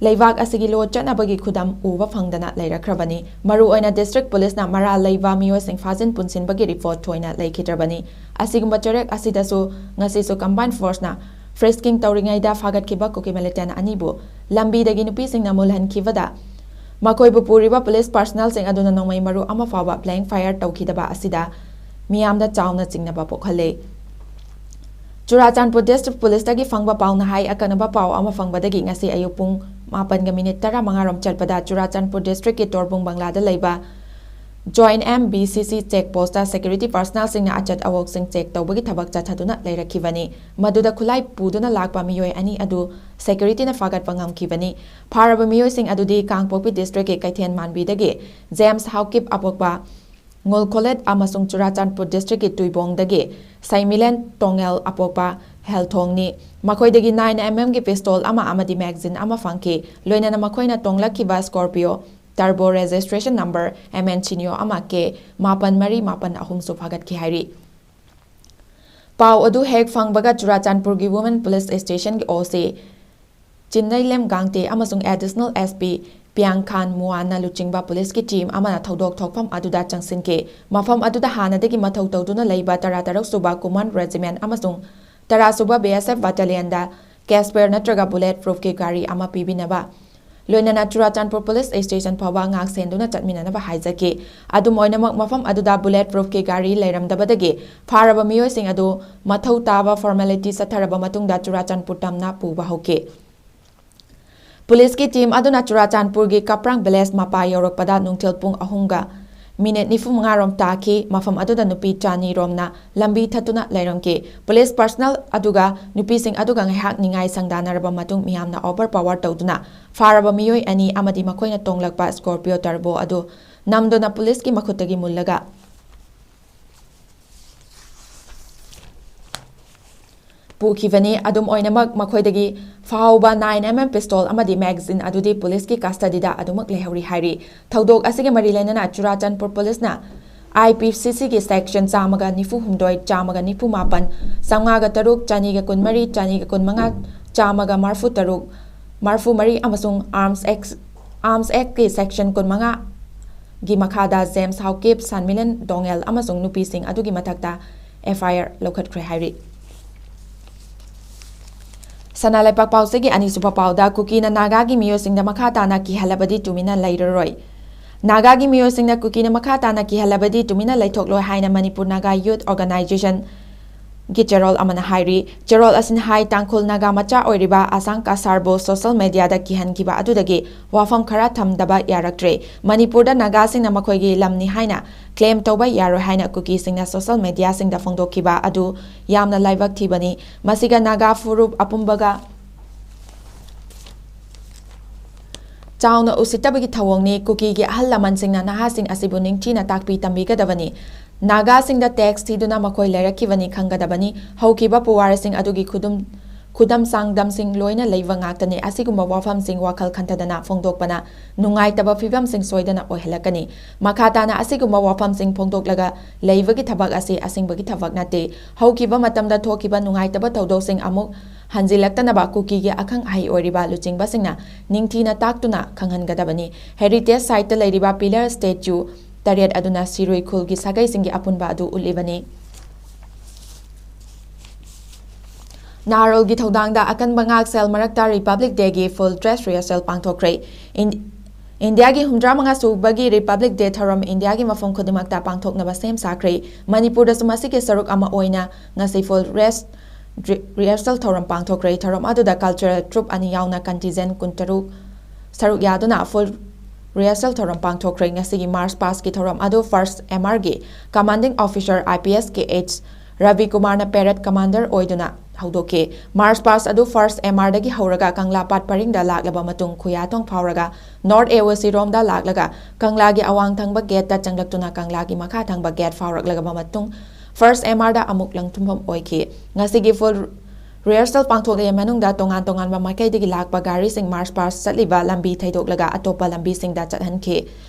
ꯂꯩꯕꯥꯛ ꯑꯁꯤꯒꯤ ꯂꯣ ꯆꯠꯅꯕꯒꯤ ꯈꯨꯗꯝ ꯎꯕ ꯐꯪꯗꯅ ꯂꯩꯔꯛꯈ꯭ꯔꯕꯅꯤ꯫ ꯃꯔꯨ ꯑꯣꯏꯅ ꯗꯤꯁꯇ꯭ꯔꯤꯛ ꯄꯨꯂꯤꯁꯅ ꯃꯔꯥꯜ ꯂꯩꯕ ꯃꯤꯑꯣꯏꯁꯤꯡ ꯐꯥꯖꯤꯟ ꯄꯨꯟꯁꯤꯟꯕꯒꯤ ꯔꯤꯄꯣꯔꯠ ꯊꯣꯏꯅ ꯂꯩꯈꯤꯗ꯭ꯔꯕꯅꯤ꯫ ꯑꯁꯤꯒꯨꯝꯕ ꯆꯔꯦꯛ ꯑꯁꯤꯗꯁꯨ ꯉꯁꯤꯁꯨ ꯀꯝꯕꯥꯏꯟ ꯐꯣꯔꯁꯅ ꯐ꯭ꯔꯤꯁꯀꯤꯡ ꯇꯧꯔꯤꯉꯩꯗ ꯐꯥꯒꯠꯈꯤꯕ ꯀꯨꯀꯤ ꯃꯤꯂꯤꯇꯦꯟ ꯑꯅꯤꯕꯨ ꯂꯝꯕꯤꯗꯒꯤ ꯅꯨꯄꯤꯁꯤꯡꯅ ꯃꯨꯜꯍꯟꯈꯤꯕꯗ, ꯃꯈꯣꯏꯕꯨ ꯄꯨꯔꯤꯕ ꯄꯨꯂꯤꯁ ꯄꯥꯔꯁꯅꯦꯜꯁꯤꯡ ꯑꯗꯨꯅ ꯅꯣꯡꯃꯩ ꯃꯔꯨ ꯑꯃ ꯐꯥꯎꯕ ꯕ꯭ꯂꯦꯡ ꯐꯥꯌꯔ ꯇꯧꯈꯤꯗꯕ ꯑꯁꯤꯗ ꯃꯤꯌꯥꯝꯗ ꯆꯥꯎꯅ ꯆꯤꯡꯅꯕ ꯄꯣꯛꯍꯜꯂꯦ꯫ ꯆꯨꯔꯥꯆꯥꯟꯄꯨꯔ ꯗꯤꯁꯇ꯭ꯔꯤꯛ ꯄꯨꯂꯤꯁꯇꯒꯤ ꯐꯪꯕ ꯄꯥꯎꯅ ꯍꯥꯏ, ꯑꯀꯛꯅꯕ ꯄꯥꯎ ꯑꯃ ꯐꯪꯕꯗꯒꯤ ꯉꯁꯤ ꯑꯌꯨꯛ ꯄꯨꯡ ꯃꯥꯄꯟꯒ ꯃꯤꯅꯤꯠ ꯇꯔꯥꯃꯉꯥ ꯔꯣꯝ ꯆꯠꯄꯗ ꯆꯨꯔꯥꯆꯥꯟꯄꯨꯔ ꯗꯤꯁꯇ꯭ꯔꯤꯛꯀꯤ ꯇꯣꯔꯕꯨꯡ ꯕꯪꯂꯥꯗ ꯂꯩꯕ ꯖꯣꯏꯟ ꯑꯦꯝ ꯕꯤ ꯁꯤ ꯁꯤ ꯆꯦꯛ ꯄꯣꯁꯇ ꯁꯦꯀ꯭ꯌꯨꯔꯤꯇꯤ ꯄꯥꯔꯁꯅꯦꯜꯁꯤꯡꯅ ꯑꯆꯠ ꯑꯋꯣꯛꯁꯤꯡ ꯆꯦꯛ ꯇꯧꯕꯒꯤ ꯊꯕꯛ ꯆꯠꯊꯗꯨꯅ ꯂꯩꯔꯛꯈꯤꯕꯅꯤ꯫ ꯃꯗꯨꯗ ꯈꯨꯠꯂꯥꯏ ꯄꯨꯗꯨꯅ ꯂꯥꯛꯄ ꯃꯤꯑꯣꯏ ꯑꯅꯤ ꯑꯗꯨ ꯁꯦꯀ꯭ꯌꯨꯔꯤꯇꯤꯅ ꯐꯥꯒꯠꯄ ꯉꯝꯈꯤꯕꯅꯤ꯫ ꯐꯥꯔꯕ ꯃꯤꯑꯣꯏꯁꯤꯡ ꯑꯗꯨꯗꯤ ꯀꯥꯡꯄꯣꯛꯄꯤ ꯗꯤꯁꯇ꯭ꯔꯤꯛꯀꯤ ꯀꯩꯊꯦꯜ ꯃꯥꯟꯕꯤꯗꯒꯤ ꯖꯦꯝꯁ ꯍꯥꯎꯀꯤꯞ ꯑꯄꯣꯛꯄ, ꯉꯨꯜꯈꯣꯂꯦꯠ ꯑꯃꯁꯨꯡ ꯆꯨꯔꯥꯆꯥꯟꯄꯨꯔ ꯗꯤꯁꯇ꯭ꯔꯤꯛꯀꯤ ꯇꯨꯏꯕꯣꯡꯗꯒꯤ ꯁꯩꯃꯤꯂꯦꯟ ꯇꯣꯉꯦꯜ ꯑꯄꯣꯛꯄ, ꯍꯦꯜꯊꯣꯡꯅꯤ꯫ ꯃꯈꯣꯏꯗꯒꯤ nine mm ꯒꯤ pistol ꯑꯃ ꯑꯃꯗꯤ magazine ꯑꯃ ꯐꯪꯈꯤ꯫ ꯂꯣꯏꯅꯅ ꯃꯈꯣꯏꯅ ꯇꯣꯡꯂꯛꯈꯤꯕ Scorpio Turbo registration number M N ꯁꯤꯅꯤꯌꯣ ꯑꯃ K ꯃꯥꯄꯟ ꯃꯔꯤ ꯃꯥꯄꯟ ꯑꯍꯨꯝꯁꯨ ꯐꯥꯒꯠꯈꯤ ꯍꯥꯏꯔꯤ꯫ ꯄꯥꯎ ꯑꯗꯨ ꯍꯦꯛ ꯐꯪꯕꯒ ꯆꯨꯔꯥꯆꯥꯟꯄꯨꯔꯒꯤ Women Police Station ꯒꯤ O C ꯆꯤꯟꯅꯩꯂꯦꯝ ꯒꯥꯡꯇꯦ ꯑꯃꯁꯨꯡ Additional S P ꯄꯤꯌꯥꯡꯈꯥꯟ ꯃꯨꯋꯥꯟꯅ ꯂꯨꯆꯤꯡꯕ ꯄꯨꯂꯤꯁꯀꯤ team ꯑꯃꯅ ꯊꯧꯗꯣꯛ ꯊꯣꯛꯐꯝ ꯑꯗꯨꯗ ꯆꯪꯁꯤꯟꯈꯤ꯫ ꯃꯐꯝ ꯑꯗꯨꯗ ꯍꯥꯟꯅꯗꯒꯤ ꯃꯊꯧ ꯇꯧꯗꯨꯅ ꯂꯩꯕ ꯇꯔꯥꯇꯔꯨꯛ ꯁꯨꯕ Command Regiment ꯑꯃꯁꯨꯡ ꯇꯔꯥ ꯁꯨꯕ B S F battalion ꯗ Casper ꯅꯠꯇ꯭ꯔꯒ bullet proof ꯀꯤ ꯒꯥꯔꯤ ꯑꯃ ꯄꯤꯕꯤꯅꯕ, ꯂꯣꯏꯅꯅ ꯆꯨꯔꯥꯆꯥꯟꯄꯨꯔ police station ꯐꯥꯎꯕ ꯉꯥꯛ ꯁꯦꯟꯗꯨꯅ ꯆꯠꯃꯤꯟꯅꯅꯕ ꯍꯥꯏꯖꯈꯤ꯫ ꯑꯗꯨꯝ ꯑꯣꯏꯅꯃꯛ, ꯃꯐꯝ ꯑꯗꯨꯗ bullet proof ꯀꯤ ꯒꯥꯔꯤ ꯂꯩꯔꯝꯗꯕꯗꯒꯤ ꯐꯥꯔꯕ ꯃꯤꯑꯣꯏꯁꯤꯡ ꯑꯗꯨ ꯃꯊꯧ ꯇꯥꯕ formality ꯆꯠꯊꯔꯕ ꯃꯇꯨꯡꯗ ꯆꯨꯔꯥꯆꯥꯟꯄꯨꯔ ꯇꯝꯅ ꯄꯨꯕ ꯍꯧꯈꯤ꯫ ꯄꯨꯂꯤꯁꯀꯤ team ꯑꯗꯨꯅ ꯆꯨꯔꯥꯆꯥꯟꯄꯨꯔꯒꯤ ꯀꯥꯄ꯭ꯔꯥꯡ village ꯃꯄꯥ ꯌꯧꯔꯛꯄꯗ ꯅꯨꯡꯊꯤꯜ ꯄꯨꯡ ꯑꯍꯨꯝꯒ minute ꯅꯤꯐꯨ ꯃꯉꯥ ꯔꯣꯝ ꯇꯥꯈꯤ꯫ ꯃꯐꯝ ꯑꯗꯨꯗ ꯅꯨꯄꯤ ꯆꯥꯅꯤ ꯔꯣꯝꯅ ꯂꯝꯕꯤ ꯊꯠꯇꯨꯅ ꯂꯩꯔꯝꯈꯤ꯫ Police personnel ꯑꯗꯨꯒ ꯅꯨꯄꯤꯁꯤꯡ ꯑꯗꯨꯒ ꯉꯥꯏꯍꯥꯛ ꯅꯤꯡꯉꯥꯏ ꯁꯪꯗꯥꯅꯔꯕ ꯃꯇꯨꯡ, ꯃꯤꯌꯥꯝꯅ overpower ꯇꯧꯗꯨꯅ ꯐꯥꯔꯕ ꯃꯤꯑꯣꯏ ꯑꯅꯤ ꯑꯃꯗꯤ ꯃꯈꯣꯏꯅ ꯇꯣꯡꯂꯛꯄ Scorpio Turbo ꯑꯗꯨ ꯅꯝꯗꯨꯅ ꯄꯨꯂꯤꯁꯀꯤ ꯃꯈꯨꯠꯇꯒꯤ ꯃꯨꯜꯂꯒ ꯄꯨꯈꯤꯕꯅꯤ꯫ ꯑꯗꯨꯝ ꯑꯣꯏꯅꯃꯛ, ꯃꯈꯣꯏꯗꯒꯤ ꯐꯥꯍꯧꯕ nine mm pistol ꯑꯃꯗꯤ magazine ꯑꯗꯨꯗꯤ ꯄꯨꯂꯤꯁꯀꯤ custody ꯗ ꯑꯗꯨꯃꯛ ꯂꯩꯍꯧꯔꯤ ꯍꯥꯏꯔꯤ꯫ ꯊꯧꯗꯣꯛ ꯑꯁꯤꯒ ꯃꯔꯤ ꯂꯩꯅꯅ ꯆꯨꯔꯥꯆꯥꯟꯄꯨꯔ ꯄꯨꯂꯤꯁꯅ I P C C ꯒꯤ section ꯆꯥꯝꯃꯒ ꯅꯤꯐꯨ ꯍꯨꯝꯗꯣꯏ, ꯆꯥꯝꯃꯒ ꯅꯤꯐꯨ ꯃꯥꯄꯟ, ꯆꯥꯝꯃꯉꯥꯒ ꯇꯔꯨꯛ, ꯆꯅꯤꯒ ꯀꯨꯟꯃꯔꯤ, ꯆꯅꯤꯒ ꯀꯨꯟꯃꯉꯥ, ꯆꯥꯝꯃꯒ ꯃꯔꯐꯨ ꯇꯔꯨꯛ, ꯃꯔꯐꯨ ꯃꯔꯤ ꯑꯃꯁꯨꯡ Arms Act, Arms Act ꯀꯤ section ꯀꯨꯟꯃꯉꯥ ꯒꯤ ꯃꯈꯥꯗ James Howkip, Sanmilen Dongel ꯑꯃꯁꯨꯡ ꯅꯨꯄꯤꯁꯤꯡ ꯑꯗꯨꯒꯤ ꯃꯊꯛꯇ F I R ꯂꯧꯈꯠꯈ꯭ꯔꯦ ꯍꯥꯏꯔꯤ꯫ ꯁꯅꯥ ꯂꯩꯄꯥꯛ ꯄꯥꯎꯆꯦꯒꯤ ꯑꯅꯤꯁꯨꯕ ꯄꯥꯎꯗ, ꯀꯨꯀꯤꯅ ꯅꯥꯒꯥꯒꯤ ꯃꯤꯑꯣꯏꯁꯤꯡꯗ ꯃꯈꯥ ꯇꯥꯅ ꯀꯤꯍꯜꯂꯕꯗꯤ ꯇꯨꯃꯤꯟꯅ ꯂꯩꯔꯔꯣꯏ꯫ ꯅꯥꯒꯥꯒꯤ ꯃꯤꯑꯣꯏꯁꯤꯡꯅ ꯀꯨꯀꯤꯅ ꯃꯈꯥ ꯇꯥꯅ ꯀꯤꯍꯜꯂꯕꯗꯤ ꯇꯨꯃꯤꯟꯅ ꯂꯩꯊꯣꯛꯂꯣꯏ ꯍꯥꯏꯅ ꯃꯅꯤꯄꯨꯔ ꯅꯥꯒꯥ Youth Organisation ꯒꯤ ꯆꯦꯔꯣꯜ ꯑꯃꯅ ꯍꯥꯏꯔꯤ꯫ ꯆꯦꯔꯣꯜ ꯑꯁꯤꯅ ꯍꯥꯏ, ꯇꯥꯡꯈꯨꯜ ꯅꯥꯒꯥ ꯃꯆꯥ ꯑꯣꯏꯔꯤꯕ ꯑꯁꯥꯡ ꯀꯁꯥꯔꯕꯨ social media ꯗ ꯀꯤꯍꯟꯈꯤꯕ ꯑꯗꯨꯗꯒꯤ ꯋꯥꯐꯝ ꯈꯔ ꯊꯝꯗꯕ ꯌꯥꯔꯛꯇ꯭ꯔꯦ꯫ ꯃꯅꯤꯄꯨꯔꯗ ꯅꯥꯒꯥꯁꯤꯡꯅ ꯃꯈꯣꯏꯒꯤ ꯂꯝꯅꯤ ꯍꯥꯏꯅ claim ꯇꯧꯕ ꯌꯥꯔꯣꯏ ꯍꯥꯏꯅ ꯀꯨꯀꯤꯁꯤꯡꯅ social media ꯁꯤꯡꯗ ꯐꯣꯡꯗꯣꯛꯈꯤꯕ ꯑꯗꯨ ꯌꯥꯝꯅ ꯂꯥꯏꯕꯛ ꯊꯤꯕꯅꯤ꯫ ꯃꯁꯤꯒ ꯅꯥꯒꯥ ꯐꯨꯔꯨꯞ ꯑꯄꯨꯝꯕꯒ ꯆꯥꯎꯅ ꯎꯁꯤꯠꯇꯕꯒꯤ ꯊꯧꯑꯣꯡꯅꯤ꯫ ꯀꯨꯀꯤꯒꯤ ꯑꯍꯜ ꯂꯃꯟꯁꯤꯡꯅ ꯅꯍꯥꯁꯤꯡ ꯑꯁꯤꯕꯨ ꯅꯤꯡꯊꯤꯅ ꯇꯥꯛꯄꯤ ꯇꯝꯕꯤꯒꯗꯕꯅꯤ꯫ ꯅꯥꯒꯥꯁꯤꯡꯗ ꯇꯦꯛꯁ ꯊꯤꯗꯨꯅ ꯃꯈꯣꯏ ꯂꯩꯔꯛꯈꯤꯕꯅꯤ ꯈꯪꯒꯗꯕꯅꯤ꯫ ꯍꯧꯈꯤꯕ ꯄꯨꯋꯥꯔꯤꯁꯤꯡ ꯑꯗꯨꯒꯤ ꯈꯨꯗꯨꯝ ꯈꯨꯗꯝ ꯆꯥꯡꯗꯝꯁꯤꯡ ꯂꯣꯏꯅ ꯂꯩꯕ ꯉꯥꯛꯇꯅꯤ꯫ ꯑꯁꯤꯒꯨꯝꯕ ꯋꯥꯐꯝꯁꯤꯡ ꯋꯥꯈꯜ ꯈꯟꯊꯗꯅ ꯐꯣꯡꯗꯣꯛꯄꯅ ꯅꯨꯡꯉꯥꯏꯇꯕ ꯐꯤꯕꯝꯁꯤꯡ ꯁꯣꯏꯗꯅ ꯑꯣꯏꯍꯜꯂꯛꯀꯅꯤ꯫ ꯃꯈꯥ ꯇꯥꯅ ꯑꯁꯤꯒꯨꯝꯕ ꯋꯥꯐꯝꯁꯤꯡ ꯐꯣꯡꯗꯣꯛꯂꯒ ꯂꯩꯕꯒꯤ ꯊꯕꯛ ꯑꯁꯤ ꯑꯁꯤꯡꯕꯒꯤ ꯊꯕꯛ ꯅꯠꯇꯦ꯫ ꯍꯧꯈꯤꯕ ꯃꯇꯝꯗ ꯊꯣꯛꯈꯤꯕ ꯅꯨꯡꯉꯥꯏꯇꯕ ꯊꯧꯗꯣꯛꯁꯤꯡ ꯑꯃꯨꯛ ꯍꯟꯖꯤꯜꯂꯛꯇꯅꯕ ꯀꯨꯀꯤꯒꯤ ꯑꯈꯪ ꯑꯍꯩ ꯑꯣꯏꯔꯤꯕ ꯂꯨꯆꯤꯡꯕꯁꯤꯡꯅ ꯅꯤꯡꯊꯤꯅ ꯇꯥꯛꯇꯨꯅ ꯈꯪꯍꯟꯒꯗꯕꯅꯤ꯫ ꯍꯦꯔꯤꯇꯦꯖ ꯁꯥꯏꯠꯇ ꯂꯩꯔꯤꯕ ꯄꯤꯂꯔ ꯁ꯭ꯇꯦꯆꯨ ꯇꯔꯦꯠ ꯑꯗꯨꯅ ꯁꯤꯔꯨꯏ ꯈꯨꯜꯒꯤ ꯁꯥꯒꯩꯁꯤꯡꯒꯤ ꯑꯄꯨꯟꯕ ꯑꯗꯨ ꯎꯠꯂꯤꯕꯅꯤ꯫ ꯅꯍꯥꯔꯣꯜꯒꯤ ꯊꯧꯗꯥꯡꯗ ꯑꯀꯟꯕ ꯉꯥꯛꯁꯦꯜ ꯃꯔꯛꯇ ꯔꯤꯄꯕ꯭ꯂꯤꯛ ꯗꯦꯒꯤ ꯐꯨꯜ ꯗ꯭ꯔꯦꯁ ꯔꯤꯍꯔꯁꯦꯜ ꯄꯥꯡꯊꯣꯛꯈ꯭ꯔꯦ꯫ ꯏꯟ-, ꯏꯟꯗꯤꯌꯥꯒꯤ ꯍꯨꯝꯗ꯭ꯔꯥ ꯃꯉꯥ ꯁꯨꯕꯒꯤ ꯔꯤꯄꯕ꯭ꯂꯤꯛ ꯗꯦ ꯊꯧꯔꯝ ꯏꯟꯗꯤꯌꯥꯒꯤ ꯃꯐꯝ ꯈꯨꯗꯤꯡꯃꯛꯇ ꯄꯥꯡꯊꯣꯛꯅꯕ ꯁꯦꯝ ꯁꯥꯈ꯭ꯔꯦ꯫ ꯃꯅꯤꯄꯨꯔꯗꯁꯨ ꯃꯁꯤꯒꯤ ꯁꯔꯨꯛ ꯑꯃ ꯑꯣꯏꯅ ꯉꯁꯤ ꯐꯨꯜ ꯔꯦꯁ ꯗ꯭ꯔꯤ-, ꯔꯤꯍꯔꯁꯦꯜ ꯊꯧꯔꯝ ꯄꯥꯡꯊꯣꯛꯈ꯭ꯔꯦ꯫ ꯊꯧꯔꯝ ꯑꯗꯨꯗ ꯀꯜꯆꯔꯦꯜ ꯇ꯭ꯔꯨꯞ ꯑꯅꯤ ꯌꯥꯎꯅ ꯀꯟꯇꯤꯟꯖꯦꯟ ꯀꯨꯟꯇꯔꯨꯛ ꯁꯔꯨꯛ ꯌꯥꯗꯨꯅ ꯐꯨꯜ ꯔꯤꯍꯔꯁꯦꯜ ꯊꯧꯔꯝ ꯄꯥꯡꯊꯣꯛꯈ꯭ꯔꯦ꯫ ꯉꯁꯤꯒꯤ ꯃꯥꯔꯆ ꯄꯥꯁꯀꯤ ꯊꯧꯔꯝ ꯑꯗꯨ ꯐꯥꯔꯁ ꯑꯦꯝ ꯑꯥꯔꯒꯤ commanding officer I P S K H Rabi ꯀꯨꯃꯥꯔꯅ ꯄꯦꯔꯦꯗ ꯀꯃꯥꯟꯗꯔ ꯑꯣꯏꯗꯨꯅ ꯍꯧꯗꯣꯛꯈꯤ꯫ ꯃꯥꯔꯆ ꯄꯥꯁ ꯑꯗꯨ ꯐꯥꯔꯁ ꯑꯦꯝ ꯑꯥꯔꯗꯒꯤ ꯍꯧꯔꯒ ꯀꯪꯂꯥꯄꯥꯠ ꯄꯔꯤꯡꯗ ꯂꯥꯛꯂꯕ ꯃꯇꯨꯡ ꯈꯨꯌꯥꯊꯣꯡ ꯐꯥꯎꯔꯒ ꯅꯣꯔꯠ ꯑꯦ ꯑꯣ ꯁꯤ ꯔꯣꯝꯗ ꯂꯥꯛꯂꯒ ꯀꯪꯂꯥꯒꯤ ꯑꯋꯥꯡ ꯊꯪꯕ ꯒꯦꯠꯇ ꯆꯪꯂꯛꯇꯨꯅ ꯀꯪꯂꯥꯒꯤ ꯃꯈꯥ ꯊꯪꯕ ꯒꯦꯠ ꯐꯥꯎꯔꯛꯂꯕ ꯃꯇꯨꯡ ꯐꯥꯔꯁ ꯑꯦꯝ ꯑꯥꯔꯗ ꯑꯃꯨꯛ ꯂꯪꯊꯨꯝꯐꯝ ꯑꯣꯏꯈꯤ꯫ ꯉꯁꯤꯒꯤ ꯐꯨꯜ ꯔꯤꯍꯔꯁꯦꯜ ꯄꯥꯡꯊꯣꯛꯂꯤꯉꯩ ꯃꯅꯨꯡꯗ ꯇꯣꯉꯥꯟ ꯇꯣꯉꯥꯟꯕ ꯃꯥꯏꯀꯩꯗꯒꯤ ꯂꯥꯛꯄ ꯒꯥꯔꯤꯁꯤꯡ ꯃꯥꯔꯆ ꯄꯥꯁ ꯆꯠꯂꯤꯕ ꯂꯝꯕꯤ ꯊꯩꯗꯣꯛꯂꯒ ꯑꯇꯣꯞꯄ ꯂꯝꯕꯤꯁꯤꯡꯗ ꯆꯠꯍꯟꯈꯤ꯫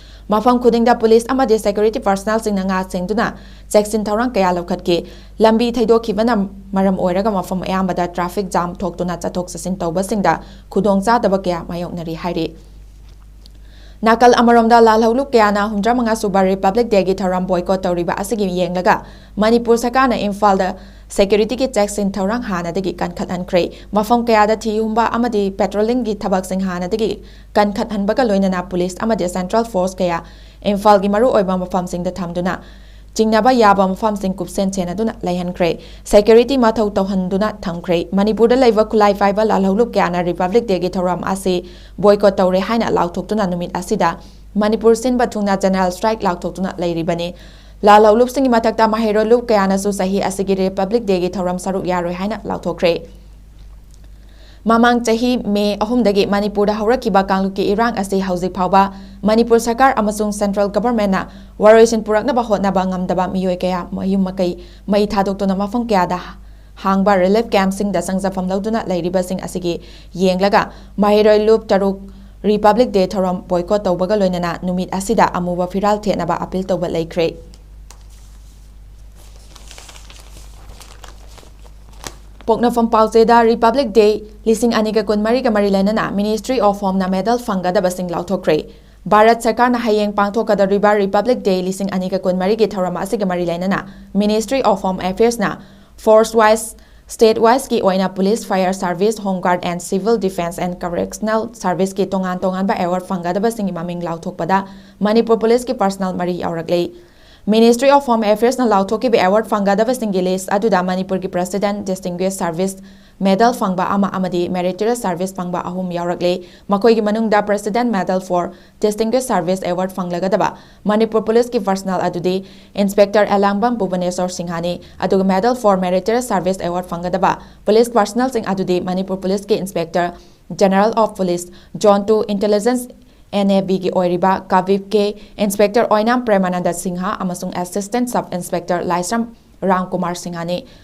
ꯃꯐꯝ ꯈꯨꯗꯤꯡꯗ ꯄꯨꯂꯤꯁ ꯑꯃꯗꯤ ꯁꯦꯀ꯭ꯌꯨꯔꯤꯇꯤ ꯄꯔꯁꯅꯦꯜꯁꯤꯡꯅ ꯉꯥꯛ ꯁꯦꯟꯗꯨꯅ ꯆꯦꯛꯁꯤꯟ ꯊꯧꯔꯥꯡ ꯀꯌꯥ ꯂꯧꯈꯠꯈꯤ꯫ ꯂꯝꯕꯤ ꯊꯩꯗꯣꯛꯈꯤꯕꯅ ꯃꯔꯝ ꯑꯣꯏꯔꯒ ꯃꯐꯝ ꯑꯌꯥꯝꯕꯗ ꯇ꯭ꯔꯥꯐꯤꯛ ꯖꯥꯝ ꯊꯣꯛꯇꯨꯅ ꯆꯠꯊꯣꯛ ꯆꯠꯁꯤꯟ ꯇꯧꯕꯁꯤꯡꯗ ꯈꯨꯗꯣꯡꯆꯥꯗꯕ ꯀꯌꯥ ꯃꯥꯌꯣꯛꯅꯔꯤ ꯍꯥꯏꯔꯤ꯫ ꯅꯥꯀꯜ ꯑꯃꯔꯣꯝꯗ, ꯂꯥꯜꯍꯧꯂꯨꯞ ꯀꯌꯥꯅ ꯍꯨꯝꯗ꯭ꯔꯥ ꯃꯉꯥ ꯁꯨꯕ ꯔꯤꯄꯕ꯭ꯂꯤꯛ ꯗꯦꯒꯤ ꯊꯧꯔꯝ ꯕꯣꯏꯀꯣꯠ ꯇꯧꯔꯤꯕ ꯑꯁꯤꯒꯤ ꯌꯦꯡꯂꯒ ꯃꯅꯤꯄꯨꯔ ꯁꯔꯀꯥꯔꯅ ꯏꯝꯐꯥꯜꯗ ꯁꯦꯀ꯭ꯌꯨꯔꯤꯇꯤꯒꯤ ꯆꯦꯛꯁꯤꯟ ꯊꯧꯔꯥꯡ ꯍꯥꯟꯅꯗꯒꯤ ꯀꯟꯈꯠꯍꯟꯈ꯭ꯔꯦ꯫ ꯃꯐꯝ ꯀꯌꯥꯗ ꯊꯤ ꯍꯨꯝꯕ ꯑꯃꯗꯤ ꯄꯦꯇ꯭ꯔꯣꯂꯤꯡꯒꯤ ꯊꯕꯛꯁꯤꯡ ꯍꯥꯟꯅꯗꯒꯤ ꯀꯟꯈꯠꯍꯟꯕꯒ ꯂꯣꯏꯅꯅ ꯄꯨꯂꯤꯁ ꯑꯃꯗꯤ ꯁꯦꯟꯇ꯭ꯔꯦꯜ ꯐꯣꯔꯁ ꯀꯌꯥ ꯏꯝꯐꯥꯜꯒꯤ ꯃꯔꯨꯑꯣꯏꯕ ꯃꯐꯝꯁꯤꯡꯗ ꯊꯝꯗꯨꯅ ꯆꯤꯡꯅꯕ ꯌꯥꯕ ꯃꯐꯝꯁꯤꯡ ꯀꯨꯞꯁꯦꯟ ꯁꯦꯟꯅꯗꯨꯅ ꯂꯩꯍꯟꯈ꯭ꯔꯦ꯫ ꯁꯦꯀ꯭ꯌꯨꯔꯤꯇꯤ ꯃꯊꯧ ꯇꯧꯍꯟꯗꯨꯅ ꯊꯝꯈ꯭ꯔꯦ꯫ ꯃꯅꯤꯄꯨꯔꯗ ꯂꯩꯕ ꯈꯨꯠꯂꯥꯏ ꯄꯥꯏꯕ ꯂꯥꯜꯍꯧꯂꯨꯞ ꯀꯌꯥꯅ ꯔꯤꯄꯕ꯭ꯂꯤꯛ ꯗꯦꯒꯤ ꯊꯧꯔꯝ ꯑꯁꯤ ꯕꯣꯏꯀꯣꯠ ꯇꯧꯔꯦ ꯍꯥꯏꯅ ꯂꯥꯎꯊꯣꯛꯇꯨꯅ ꯅꯨꯃꯤꯠ ꯑꯁꯤꯗ ꯃꯅꯤꯄꯨꯔ ꯁꯤꯟꯕ ꯊꯨꯡꯅ ꯖꯦꯅꯔꯦꯜ ꯁ꯭ꯇ꯭ꯔꯥꯏꯛ ꯂꯥꯎꯊꯣꯛꯇꯨꯅ ꯂꯩꯔꯤꯕꯅꯤ꯫ ꯂꯥꯜꯍꯧꯂꯨꯞꯁꯤꯡꯒꯤ ꯃꯊꯛꯇ ꯃꯍꯩꯔꯣꯏ ꯂꯨꯞ ꯀꯌꯥꯅꯁꯨ ꯆꯍꯤ ꯑꯁꯤꯒꯤ ꯔꯤꯄꯕ꯭ꯂꯤꯛ ꯗꯦꯒꯤ ꯊꯧꯔꯝ ꯁꯔꯨꯛ ꯌꯥꯔꯣꯏ ꯍꯥꯏꯅ ꯂꯥꯎꯊꯣꯛꯈ꯭ꯔꯦ꯫ ꯃꯃꯥꯡ ꯆꯍꯤ ꯃꯦ ꯑꯍꯨꯝꯗꯒꯤ ꯃꯅꯤꯄꯨꯔꯗ ꯍꯧꯔꯛꯈꯤꯕ ꯀꯥꯡꯂꯨꯞꯀꯤ ꯏꯔꯥꯡ ꯑꯁꯤ ꯍꯧꯖꯤꯛ ꯐꯥꯎꯕ ꯃꯅꯤꯄꯨꯔ ꯁꯔꯀꯥꯔ ꯑꯃꯁꯨꯡ ꯁꯦꯟꯇ꯭ꯔꯦꯜ ꯒꯚꯔꯟꯃꯦꯟꯠꯅ ꯋꯥꯔꯣꯏꯁꯤꯟ ꯄꯨꯔꯛꯅꯕ ꯍꯣꯠꯅꯕ ꯉꯝꯗꯕ ꯃꯤꯑꯣꯏ ꯀꯌꯥ ꯃꯌꯨꯝ ꯃꯀꯩ ꯃꯩ ꯊꯥꯗꯣꯛꯇꯨꯅ ꯃꯐꯝ ꯀꯌꯥꯗ ꯍꯥꯡꯕ ꯔꯤꯂꯤꯐ ꯀꯦꯝꯞꯁꯤꯡꯗ ꯆꯪꯖꯐꯝ ꯂꯧꯗꯨꯅ ꯂꯩꯔꯤꯕꯁꯤꯡ ꯑꯁꯤꯒꯤ ꯌꯦꯡꯂꯒ ꯃꯍꯩꯔꯣꯏ ꯂꯨꯞ ꯇꯔꯨꯛ ꯔꯤꯄꯕ꯭ꯂꯤꯛ ꯗꯦ ꯊꯧꯔꯝ ꯕꯣꯏꯀꯣꯠ ꯇꯧꯕꯒ ꯂꯣꯏꯅꯅ ꯅꯨꯃꯤꯠ ꯑꯁꯤꯗ ꯑꯃꯨꯕ ꯐꯤꯔꯥꯜ ꯊꯦꯠꯅꯕ ꯑꯄꯤꯜ ꯇꯧꯕ ꯂꯩꯈ꯭ꯔꯦ꯫ ꯄꯣꯛꯅꯐꯝ ꯄꯥꯎꯆꯦꯗ ꯔꯤꯄꯕ꯭ꯂꯤꯛ ꯗꯦ ꯂꯤꯁꯤꯡ ꯑꯅꯤꯒ ꯀꯨꯟꯃꯔꯤꯒ ꯃꯔꯤ ꯂꯩꯅꯅ ꯃꯤꯅꯤꯁꯇ꯭ꯔꯤ ꯑꯣꯐ ꯍꯣꯝꯅ ꯃꯦꯗꯜ ꯐꯪꯒꯗꯕꯁꯤꯡ ꯂꯥꯎꯊꯣꯛꯈ꯭ꯔꯦ꯫ ꯚꯥꯔꯠ ꯁꯔꯀꯥꯔꯅ ꯍꯌꯦꯡ ꯄꯥꯡꯊꯣꯛꯀꯗꯧꯔꯤꯕ ꯔꯤꯄꯕ꯭ꯂꯤꯛ ꯗꯦ ꯂꯤꯁꯤꯡ ꯑꯅꯤꯒ ꯀꯨꯟꯃꯔꯤꯒꯤ ꯊꯧꯔꯝ ꯑꯁꯤꯒ ꯃꯔꯤ ꯂꯩꯅꯅ ꯃꯤꯅꯤꯁꯇ꯭ꯔꯤ ꯑꯣꯐ ꯍꯣꯝ ꯑꯦꯐꯤꯌꯔꯁꯅ ꯐꯣꯔꯁ ꯋꯥꯏꯁ, ꯁ꯭ꯇꯦꯠ ꯋꯥꯏꯁꯀꯤ ꯑꯣꯏꯅ police, fire service, home guard and civil defence and correctional ꯁꯥꯔꯚꯤꯁꯀꯤ ꯇꯣꯉꯥꯟ ꯇꯣꯉꯥꯟꯕ ꯑꯦꯋꯥꯔꯗ ꯐꯪꯒꯗꯕꯁꯤꯡꯒꯤ ꯃꯃꯤꯡ ꯂꯥꯎꯊꯣꯛꯄꯗ ꯃꯅꯤꯄꯨꯔ ꯄꯨꯂꯤꯁꯀꯤ ꯄꯔꯁꯅꯦꯜ ꯃꯔꯤ ꯌꯥꯎꯔꯛꯂꯦ꯫ ꯃꯤꯅꯤꯁꯇ꯭ꯔꯤ ꯑꯣꯐ ꯍꯣꯝ ꯑꯦꯐꯤꯌꯔꯁꯅ ꯂꯥꯎꯊꯣꯛꯈꯤꯕ ꯑꯦꯋꯥꯔꯗ ꯐꯪꯒꯗꯕꯁꯤꯡꯒꯤ ꯂꯤꯁ꯭ꯠ ꯑꯗꯨꯗ ꯃꯅꯤꯄꯨꯔꯒꯤ ꯄ꯭ꯔꯦꯁꯤꯗꯦꯟꯠ ꯗꯤꯁꯇꯤꯡꯒ꯭ꯋꯤꯁ ꯁꯥꯔꯚꯤꯁ ꯃꯦꯗꯜ ꯐꯪꯕ ꯑꯃ ꯑꯃꯗꯤ ꯃꯦꯔꯤꯇꯣꯔꯤꯌꯁ ꯁꯥꯔꯚꯤꯁ ꯐꯪꯕ ꯑꯍꯨꯝ ꯌꯥꯎꯔꯛꯂꯦ꯫ ꯃꯈꯣꯏꯒꯤ ꯃꯅꯨꯡꯗ president medal for distinguished service award ꯐꯪꯂꯒꯗꯕ ꯃꯅꯤꯄꯨꯔ ꯄꯨꯂꯤꯁꯀꯤ ꯄꯔꯁꯅꯦꯜ ꯑꯗꯨꯗꯤ ꯏꯟꯁꯄꯦꯛꯇꯔ ꯑꯦꯂꯥꯡꯕꯝ ꯚꯨꯕꯅꯦꯁꯣꯔ ꯁꯤꯡꯍꯅꯤ, ꯑꯗꯨꯒ medal for meritorious service award ꯐꯪꯒꯗꯕ ꯄꯨꯂꯤꯁ ꯄꯔꯁꯅꯦꯜꯁꯤꯡ ꯑꯗꯨꯗꯤ ꯃꯅꯤꯄꯨꯔ ꯄꯨꯂꯤꯁꯀꯤ inspector general of police, zone two intelligence and A ꯕꯤꯒꯤ ꯑꯣꯏꯔꯤꯕ ꯀꯥꯕꯤꯞ ꯀꯦ, ꯏꯟꯁꯄꯦꯛꯇꯔ ꯑꯣꯏꯅꯥꯝ ꯄ꯭ꯔꯦꯃꯥꯅꯟꯗ ꯁꯤꯡꯍ ꯑꯃꯁꯨꯡ assistant sub inspector Laishram Ramkumar ꯁꯤꯡꯍꯅꯤ꯫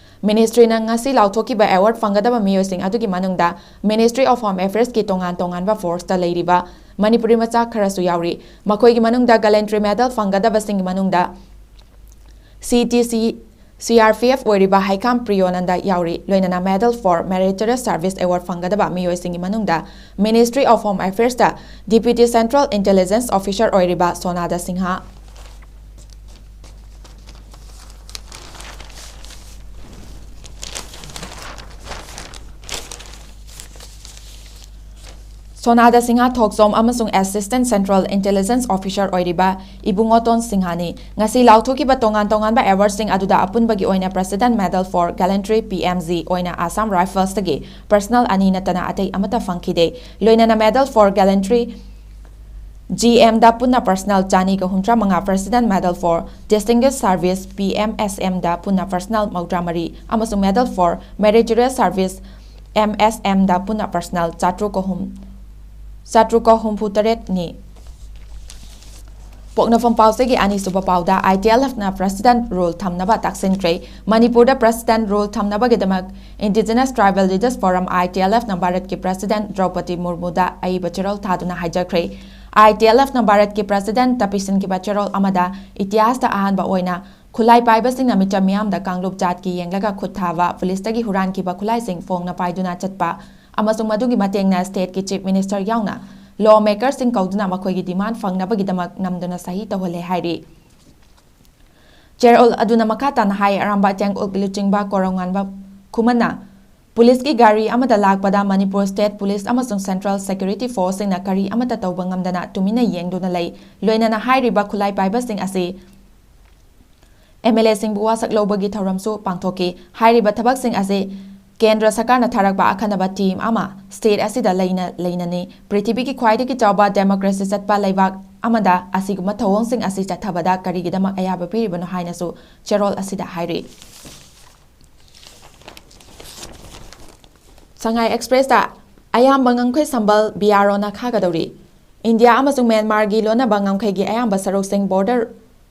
ꯃꯤꯅꯤꯁꯇ꯭ꯔꯤꯅ ꯉꯁꯤ ꯂꯥꯎꯊꯣꯛꯈꯤꯕ ꯑꯦꯋꯥꯔꯗ ꯐꯪꯒꯗꯕ ꯃꯤꯑꯣꯏꯁꯤꯡ ꯑꯗꯨꯒꯤ ꯃꯅꯨꯡꯗ ꯃꯤꯅꯤꯁꯇ꯭ꯔꯤ ꯑꯣꯐ ꯍꯣꯝ ꯑꯦꯐꯤꯌꯔꯁꯀꯤ ꯇꯣꯉꯥꯟ ꯇꯣꯉꯥꯟꯕ ꯐꯣꯔꯁꯇ ꯂꯩꯔꯤꯕ ꯃꯅꯤꯄꯨꯔꯤ ꯃꯆꯥ ꯈꯔꯁꯨ ꯌꯥꯎꯔꯤ꯫ ꯃꯈꯣꯏꯒꯤ ꯃꯅꯨꯡꯗ ꯒꯦꯂꯦꯟꯇ꯭ꯔꯤ ꯃꯦꯗꯜ ꯐꯪꯒꯗꯕꯁꯤꯡꯒꯤ ꯃꯅꯨꯡꯗ C T C C R P F ꯑꯣꯏꯔꯤꯕ ꯍꯩꯈꯥꯝ ꯄ꯭ꯔꯤꯌꯣꯅꯟꯗ ꯌꯥꯎꯔꯤ꯫ ꯂꯣꯏꯅꯅ medal for meritorious service award ꯐꯪꯒꯗꯕ ꯃꯤꯑꯣꯏꯁꯤꯡꯒꯤ ꯃꯅꯨꯡꯗ ꯃꯤꯅꯤꯁꯇ꯭ꯔꯤ ꯑꯣꯐ ꯍꯣꯝ ꯑꯦꯐꯤꯌꯔꯁꯇ ꯗꯤꯄ꯭ꯌꯨꯇꯤ ꯁꯦꯟꯇ꯭ꯔꯦꯜ ꯏꯟꯇꯦꯂꯤꯖꯦꯟꯁ ꯑꯣꯐꯤꯁꯔ ꯑꯣꯏꯔꯤꯕ ꯁꯣꯅꯥꯗ ꯁꯤꯡꯍ, ꯁꯣꯅꯥꯗ ꯁꯤꯡꯍ ꯊꯣꯛꯆꯣꯝ ꯑꯃꯁꯨꯡ ꯑꯦꯁꯤꯁꯇꯦꯟꯠ ꯁꯦꯟꯇ꯭ꯔꯦꯜ ꯏꯟꯇꯦꯂꯤꯖꯦꯟꯁ ꯑꯣꯐꯤꯁꯔ ꯑꯣꯏꯔꯤꯕ ꯏꯕꯨꯡꯉꯣꯇꯣꯟ ꯁꯤꯡꯍꯅꯤ꯫ ꯉꯁꯤ ꯂꯥꯎꯊꯣꯛꯈꯤꯕ ꯇꯣꯉꯥꯟ ꯇꯣꯉꯥꯟꯕ ꯑꯦꯋꯥꯔꯗꯁꯤꯡ ꯑꯗꯨꯗ ꯑꯄꯨꯟꯕꯒꯤ ꯑꯣꯏꯅ president medal for gallantry, P M G, ꯑꯣꯏꯅ ꯑꯁꯥꯝ ꯔꯥꯏꯐꯜꯁꯇꯒꯤ ꯄꯔꯁꯅꯦꯜ ꯑꯅꯤ ꯅꯠꯇꯅ ꯑꯇꯩ ꯑꯃꯠꯇ ꯐꯪꯈꯤꯗꯦ꯫ ꯂꯣꯏꯅꯅ ꯃꯦꯗꯜ ꯐꯣꯔ ꯒꯦꯂꯦꯟꯇ꯭ꯔꯤ, ꯖꯤ ꯑꯦꯝꯗ ꯄꯨꯟꯅ ꯄꯔꯁꯅꯦꯜ ꯆꯅꯤꯒ ꯍꯨꯝꯗ꯭ꯔꯥ ꯃꯉꯥ, president medal for distinguished service, P M S ꯑꯦꯝꯗ ꯄꯨꯟꯅ ꯄꯔꯁꯅꯦꯜ ꯃꯧꯗ꯭ꯔꯥ ꯃꯔꯤ ꯑꯃꯁꯨꯡ medal for meritorious service, M S ꯑꯦꯝꯗ ꯄꯨꯟꯅ ꯄꯔꯁꯅꯦꯜ ꯆꯥꯇ꯭ꯔꯨꯛ ꯑꯍꯨꯝ, ꯆꯥꯇ꯭ꯔꯨꯛ ꯍꯨꯝꯐꯨ ꯇꯔꯦꯠꯅꯤ꯫ ꯄꯣꯛꯅꯐꯝ ꯄꯥꯎꯆꯦꯒꯤ ꯑꯅꯤꯁꯨꯕ ꯄꯥꯎꯗ, ꯑꯥꯏ ꯇꯤ ꯑꯦꯜ ꯑꯦꯐꯅ ꯄ꯭ꯔꯦꯁꯤꯗꯦꯟꯠ ꯔꯨꯜ ꯊꯝꯅꯕ ꯇꯥꯛꯁꯤꯟꯈ꯭ꯔꯦ꯫ ꯃꯅꯤꯄꯨꯔꯗ ꯄ꯭ꯔꯦꯁꯤꯗꯦꯟꯠ ꯔꯨꯜ ꯊꯝꯅꯕꯒꯤꯗꯃꯛ indigenous tribal leaders forum, I T L ꯑꯦꯐꯅ ꯚꯥꯔꯠꯀꯤ ꯄ꯭ꯔꯦꯁꯤꯗꯦꯟꯠ ꯗ꯭ꯔꯧꯄꯗꯤ ꯃꯨꯔꯃꯨꯗ ꯑꯏꯕ ꯆꯦꯔꯣꯜ ꯊꯥꯗꯨꯅ ꯍꯥꯏꯖꯈ꯭ꯔꯦ꯫ ꯑꯥꯏ ꯇꯤ ꯑꯦꯜ ꯑꯦꯐꯅ ꯚꯥꯔꯠꯀꯤ ꯄ꯭ꯔꯦꯁꯤꯗꯦꯟꯠꯇ ꯄꯤꯁꯤꯟꯈꯤꯕ ꯆꯦꯔꯣꯜ ꯑꯃꯗ ꯏꯇꯤꯍꯥꯁꯇ ꯑꯍꯥꯟꯕ ꯑꯣꯏꯅ ꯈꯨꯠꯂꯥꯏ ꯄꯥꯏꯕꯁꯤꯡꯅ ꯃꯤꯆꯝ ꯃꯤꯌꯥꯝꯗ ꯀꯥꯡꯂꯨꯞ ꯖꯥꯠꯀꯤ ꯌꯦꯡꯂꯒ ꯈꯨꯠ ꯊꯥꯕ, ꯄꯨꯂꯤꯁꯇꯒꯤ ꯍꯨꯔꯥꯟꯈꯤꯕ ꯈꯨꯠꯂꯥꯏꯁꯤꯡ ꯐꯣꯡꯅ ꯄꯥꯏꯗꯨꯅ ꯆꯠꯄ ꯑꯃꯁꯨꯡ ꯃꯗꯨꯒꯤ ꯃꯇꯦꯡꯅ ꯁ꯭ꯇꯦꯠꯀꯤ ꯆꯤꯐ ꯃꯤꯅꯤꯁꯇꯔ ꯌꯥꯎꯅ ꯂꯣ ꯃꯦꯀꯔꯁꯤꯡ ꯀꯧꯗꯨꯅ ꯃꯈꯣꯏꯒꯤ ꯗꯤꯃꯥꯟ ꯐꯪꯅꯕꯒꯤꯗꯃꯛ ꯅꯝꯗꯨꯅ ꯁꯍꯤ ꯇꯧꯍꯜꯂꯦ ꯍꯥꯏꯔꯤ꯫ ꯆꯦꯔꯣꯜ ꯑꯗꯨꯅ ꯃꯈꯥ ꯇꯥꯅ ꯍꯥꯏ, ꯑꯔꯥꯝꯕꯥꯏ ꯇꯦꯡꯎꯜ ꯂꯨꯆꯤꯡꯕ ꯀꯣꯔꯧꯉꯥꯟꯕ ꯈꯨꯃꯟꯅ ꯄꯨꯂꯤꯁꯀꯤ ꯒꯥꯔꯤ ꯑꯃꯗ ꯂꯥꯛꯄꯗ ꯃꯅꯤꯄꯨꯔ ꯁ꯭ꯇꯦꯠ ꯄꯨꯂꯤꯁ ꯑꯃꯁꯨꯡ ꯁꯦꯟꯇ꯭ꯔꯦꯜ ꯁꯦꯀ꯭ꯌꯨꯔꯤꯇꯤ ꯐꯣꯔꯁꯁꯤꯡꯅ ꯀꯔꯤ ꯑꯃꯠꯇ ꯇꯧꯕ ꯉꯝꯗꯅ ꯇꯨꯃꯤꯟꯅ ꯌꯦꯡꯗꯨꯅ ꯂꯩ꯫ ꯂꯣꯏꯅꯅ ꯍꯥꯏꯔꯤꯕ ꯈꯨꯠꯂꯥꯏ ꯄꯥꯏꯕꯁꯤꯡ ꯑꯁꯤ ꯑꯦꯝ ꯑꯦꯜ ꯑꯦꯁꯤꯡꯕꯨ ꯋꯥꯁꯛ ꯂꯧꯕꯒꯤ ꯊꯧꯔꯝꯁꯨ ꯄꯥꯡꯊꯣꯛꯈꯤ꯫ ꯍꯥꯏꯔꯤꯕ ꯊꯕꯛꯁꯤꯡ ꯑꯁꯤ ꯀꯦꯟꯗ꯭ꯔ ꯁꯔꯀꯥꯔꯅ ꯊꯥꯔꯛꯄ ꯑꯈꯟꯅꯕ ꯊꯤꯝ ꯑꯃ ꯁ꯭ꯇꯦꯠ ꯑꯁꯤꯗ ꯂꯩꯅ ꯂꯩꯅꯅꯤ꯫ ꯄ꯭ꯔꯤꯊꯤꯕꯤꯒꯤ ꯈ꯭ꯋꯥꯏꯗꯒꯤ ꯆꯥꯎꯕ ꯗꯦꯃꯣꯀ꯭ꯔꯦꯁꯤ ꯆꯠꯄ ꯂꯩꯕꯥꯛ ꯑꯃꯗ ꯑꯁꯤꯒꯨꯝꯕ ꯊꯧꯑꯣꯡꯁꯤꯡ ꯑꯁꯤ ꯆꯠꯊꯕꯗ ꯀꯔꯤꯒꯤꯗꯃꯛ ꯑꯌꯥꯕ ꯄꯤꯔꯤꯕꯅꯣ ꯍꯥꯏꯅꯁꯨ ꯆꯦꯔꯣꯜ ꯑꯁꯤꯗ ꯍꯥꯏꯔꯤ꯫ ꯁꯉꯥꯏ ꯑꯦꯛꯁꯄ꯭ꯔꯦꯁꯇ ꯑꯌꯥꯝꯕ ꯉꯝꯈꯩ ꯁꯝꯕꯜ ꯕꯤ ꯑꯥꯔ ꯑꯣꯅ ꯈꯥꯒꯗꯧꯔꯤ꯫ ꯏꯟꯗꯤꯌꯥ ꯑꯃꯁꯨꯡ ꯃ꯭ꯌꯥꯟꯃꯥꯔꯒꯤ ꯂꯣꯟꯅꯕ ꯉꯝꯈꯩꯒꯤ ꯑꯌꯥꯝꯕ ꯁꯔꯨꯛꯁꯤꯡ border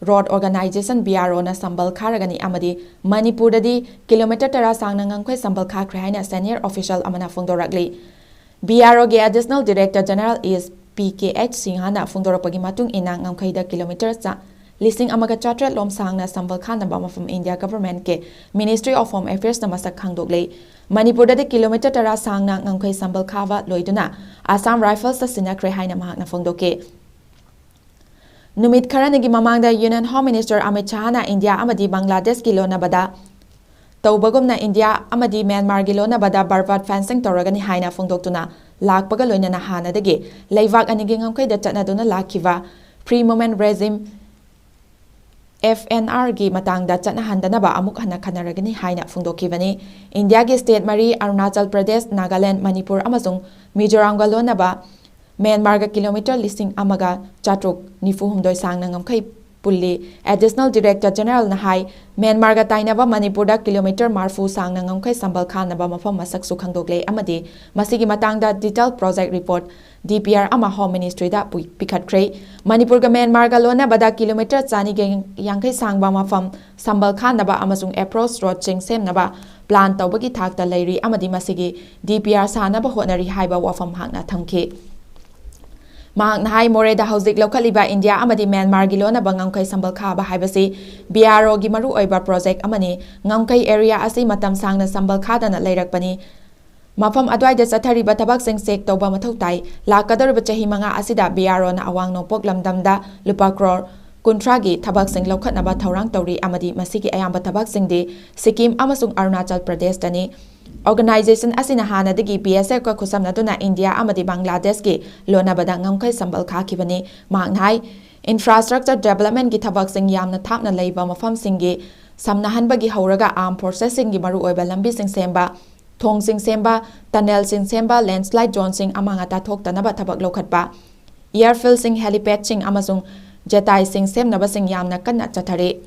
road organisation, B R O ꯁꯝꯕꯜ ꯈꯥꯔꯒꯅꯤ ꯑꯃꯗꯤ ꯃꯅꯤꯄꯨꯔꯗꯗꯤ ꯀꯤꯂꯣꯃꯤꯇꯔ ꯇꯔꯥ ꯁꯥꯡꯅ ꯉꯝꯈꯩ ꯁꯝꯕꯜ ꯈꯥꯈ꯭ꯔꯦ ꯍꯥꯏꯅ ꯁꯦꯅꯤꯌꯔ ꯑꯣꯐꯤꯁꯤꯌꯦꯜ ꯑꯃꯅ ꯐꯣꯡꯗꯣꯔꯛꯂꯤ꯫ ꯕꯤ ꯑꯥꯔ ꯑꯣꯒꯤ ꯑꯦꯗꯤꯁꯅꯦꯜ ꯗꯤꯔꯦꯛꯇꯔ ꯖꯦꯅꯔꯦꯜ ꯏꯁ ꯄꯤ ꯀꯦ ꯑꯩꯆ ꯁꯤꯡꯍꯥꯅ ꯐꯣꯡꯗꯣꯔꯛꯄꯒꯤ ꯃꯇꯨꯡ ꯏꯟꯅ, ꯉꯝꯈꯩꯗ ꯀꯤꯂꯣꯃꯤꯇꯔ ꯆꯥ-, ꯂꯤꯁꯤꯡ ꯑꯃꯒ ꯆꯥꯇ꯭ꯔꯦꯠ ꯂꯣꯝ ꯁꯥꯡꯅ ꯁꯝꯕꯜ ꯈꯥꯅꯕ ꯃꯐꯝ ꯏꯟꯗꯤꯌꯥ ꯒꯚꯔꯟꯃꯦꯟꯠꯀꯤ ꯃꯤꯅꯤꯁꯇ꯭ꯔꯤ ꯑꯣꯐ ꯍꯣꯝ ꯑꯦꯐꯤꯌꯔꯁꯅ ꯃꯁꯛ ꯈꯪꯗꯣꯛꯂꯦ꯫ ꯃꯅꯤꯄꯨꯔꯗꯗꯤ ꯀꯤꯂꯣꯃꯤꯇꯔ ꯇꯔꯥ ꯁꯥꯡꯅ ꯉꯝꯈꯩ ꯁꯝꯕꯜ ꯈꯥꯕ ꯂꯣꯏꯗꯨꯅ ꯑꯁꯥꯝ ꯔꯥꯏꯐꯜꯁꯇ ꯁꯤꯟꯅꯈ꯭ꯔꯦ ꯍꯥꯏꯅ ꯃꯍꯥꯛꯅ ꯐꯣꯡꯗꯣꯛꯈꯤ꯫ ꯅꯨꯃꯤꯠ ꯈꯔꯅꯤꯒꯤ ꯃꯃꯥꯡꯗ ꯌꯨꯅꯤꯌꯟ ꯍꯣꯝ ꯃꯤꯅꯤꯁꯇꯔ ꯑꯃꯤꯠ ꯁꯥꯍꯅ ꯏꯟꯗꯤꯌꯥ ꯑꯃꯗꯤ ꯕꯪꯒ꯭ꯂꯥꯗꯦꯁꯀꯤ ꯂꯣꯟꯅꯕꯗ ꯇꯧꯕꯒꯨꯝꯅ ꯏꯟꯗꯤꯌꯥ ꯑꯃꯗꯤ ꯃ꯭ꯌꯥꯟꯃꯥꯔꯒꯤ ꯂꯣꯟꯅꯕꯗ ꯕꯥꯔꯕꯥꯔ ꯐꯦꯟꯁꯤꯡ ꯇꯧꯔꯒꯅꯤ ꯍꯥꯏꯅ ꯐꯣꯡꯗꯣꯛꯇꯨꯅ ꯂꯥꯛꯄꯒ ꯂꯣꯏꯅꯅ ꯍꯥꯟꯅꯗꯒꯤ ꯂꯩꯕꯥꯛ ꯑꯅꯤꯒꯤ ꯉꯝꯈꯩꯗ ꯆꯠꯅꯗꯨꯅ ꯂꯥꯛꯈꯤꯕ free movement regime, F N ꯑꯥꯔꯒꯤ ꯃꯇꯥꯡꯗ ꯆꯠꯅꯍꯟꯗꯅꯕ ꯑꯃꯨꯛ ꯍꯟꯅ ꯈꯟꯅꯔꯒꯅꯤ ꯍꯥꯏꯅ ꯐꯣꯡꯗꯣꯛꯈꯤꯕꯅꯤ꯫ ꯏꯟꯗꯤꯌꯥꯒꯤ ꯁ꯭ꯇꯦꯠ ꯃꯔꯤ, ꯑꯔꯨꯅꯥꯆꯜ ꯄ꯭ꯔꯗꯦꯁ, ꯅꯥꯒꯥꯂꯦꯟꯗ, ꯃꯅꯤꯄꯨꯔ ꯑꯃꯁꯨꯡ ꯃꯤꯖꯣꯔꯥꯝꯒ ꯂꯣꯟꯅꯕ ꯃ꯭ꯌꯥꯟꯃꯥꯔꯒ ꯀꯤꯂꯣꯃꯤꯇꯔ ꯂꯤꯁꯤꯡ ꯑꯃꯒ ꯆꯥꯇ꯭ꯔꯨꯛ ꯅꯤꯐꯨ ꯍꯨꯝꯗꯣꯏ ꯁꯥꯡꯅ ꯉꯝꯈꯩ ꯄꯨꯜꯂꯤ꯫ Additional Director Generalꯅ ꯍꯥꯏ, ꯃ꯭ꯌꯥꯟꯃꯥꯔꯒ ꯇꯥꯏꯅꯕ ꯃꯅꯤꯄꯨꯔꯗ ꯀꯤꯂꯣꯃꯤꯇꯔ ꯃꯔꯐꯨ ꯁꯥꯡꯅ ꯉꯝꯈꯩ ꯁꯝꯕꯜ ꯈꯥꯅꯕ ꯃꯐꯝ ꯃꯁꯛꯁꯨ ꯈꯪꯗꯣꯛꯂꯦ ꯑꯃꯗꯤ ꯃꯁꯤꯒꯤ ꯃꯇꯥꯡꯗ detail project report, D P R, ꯑꯃ Home Ministryꯗ ꯄꯨꯏ-, ꯄꯤꯈꯠꯈ꯭ꯔꯦ꯫ ꯃꯅꯤꯄꯨꯔꯒ ꯃ꯭ꯌꯥꯟꯃꯥꯔꯒ ꯂꯣꯟꯅꯕꯗ ꯀꯤꯂꯣꯃꯤꯇꯔ ꯆꯅꯤꯒ ꯌꯥꯡꯈꯩ ꯁꯥꯡꯕ ꯃꯐꯝ ꯁꯝꯕꯜ ꯈꯥꯅꯕ ꯑꯃꯁꯨꯡ approach roadꯁꯤꯡ ꯁꯦꯝꯅꯕ plan ꯇꯧꯕꯒꯤ ꯊꯥꯛꯇ ꯂꯩꯔꯤ ꯑꯃꯗꯤ ꯃꯁꯤꯒꯤ D P R ꯁꯥꯅꯕ ꯍꯣꯠꯅꯔꯤ ꯍꯥꯏꯕ ꯋꯥꯐꯝ ꯃꯍꯥꯛꯅ ꯊꯝꯈꯤ꯫ ꯃꯍꯥꯛꯅ ꯍꯥꯏ, ꯃꯣꯔꯦꯗ ꯍꯧꯖꯤꯛ ꯂꯧꯈꯠꯂꯤꯕ ꯏꯟꯗꯤꯌꯥ ꯑꯃꯗꯤ ꯃ꯭ꯌꯥꯟꯃꯥꯔꯒꯤ ꯂꯣꯟꯅꯕ ꯉꯝꯈꯩ ꯁꯝꯕꯜ ꯈꯥꯕ ꯍꯥꯏꯕꯁꯤ B R Oꯒꯤ ꯃꯔꯨꯑꯣꯏꯕ project ꯑꯃꯅꯤ꯫ ꯉꯝꯈꯩ area ꯑꯁꯤ ꯃꯇꯝ ꯁꯥꯡꯅ ꯁꯝꯕꯜ ꯈꯥꯗꯅ ꯂꯩꯔꯛꯄꯅꯤ꯫ ꯃꯐꯝ ꯑꯗꯨꯋꯥꯏꯗ ꯆꯠꯊꯔꯤꯕ ꯊꯕꯛꯁꯤꯡ check ꯇꯧꯕ ꯃꯊꯧ ꯇꯥꯏ꯫ ꯂꯥꯛꯀꯗꯧꯔꯤꯕ ꯆꯍꯤ ꯃꯉꯥ ꯑꯁꯤꯗ B R Oꯅ ꯑꯋꯥꯡ ꯅꯣꯡꯄꯣꯛ ꯂꯝꯗꯝꯗ ꯂꯨꯄꯥ ꯀ꯭ꯔꯣꯔ ꯀꯨꯟꯊ꯭ꯔꯥꯒꯤ ꯊꯕꯛꯁꯤꯡ ꯂꯧꯈꯠꯅꯕ ꯊꯧꯔꯥꯡ ꯇꯧꯔꯤ ꯑꯃꯗꯤ ꯃꯁꯤꯒꯤ ꯑꯌꯥꯝꯕ ꯊꯕꯛꯁꯤꯡꯗꯤ ꯁꯤꯛꯀꯤꯝ ꯑꯃꯁꯨꯡ ꯑꯔꯨꯅꯥꯆꯜ ꯄ꯭ꯔꯗꯦꯁꯇꯅꯤ꯫ Organization ꯑꯁꯤꯅ ꯍꯥꯟꯅꯗꯒꯤ B S Fꯀ ꯈꯨꯠꯁꯝꯅꯗꯨꯅ ꯏꯟꯗꯤꯌꯥ ꯑꯃꯗꯤ ꯕꯪꯒ꯭ꯂꯥꯗꯦꯁꯀꯤ ꯂꯣꯟꯅꯕꯗ ꯉꯝꯈꯩ ꯁꯝꯕꯜ ꯈꯥꯈꯤꯕꯅꯤ꯫ ꯃꯍꯥꯛꯅ ꯍꯥꯏ, infrastructure developmentꯀꯤ ꯊꯕꯛꯁꯤꯡ ꯌꯥꯝꯅ ꯊꯥꯞꯅ ꯂꯩꯕ ꯃꯐꯝꯁꯤꯡꯒꯤ ꯁꯝꯅꯍꯟꯕꯒꯤ ꯍꯧꯔꯒ armed forcesꯁꯤꯡꯒꯤ ꯃꯔꯨꯑꯣꯏꯕ ꯂꯝꯕꯤꯁꯤꯡ ꯁꯦꯝꯕ, ꯊꯣꯡꯁꯤꯡ ꯁꯦꯝꯕ, tunnelꯁꯤꯡ ꯁꯦꯝꯕ, landslide zoneꯁꯤꯡ ꯑꯃꯥꯡ ꯑꯇꯥ ꯊꯣꯛꯇꯅꯕ ꯊꯕꯛ ꯂꯧꯈꯠꯄ, airfieldꯁꯤꯡ, helipadꯁꯤꯡ ꯑꯃꯁꯨꯡ ꯖꯦꯇꯥꯏꯁꯤꯡ ꯁꯦꯝꯅꯕꯁꯤꯡ ꯌꯥꯝꯅ ꯀꯟꯅ ꯆꯠꯊꯔꯤ꯫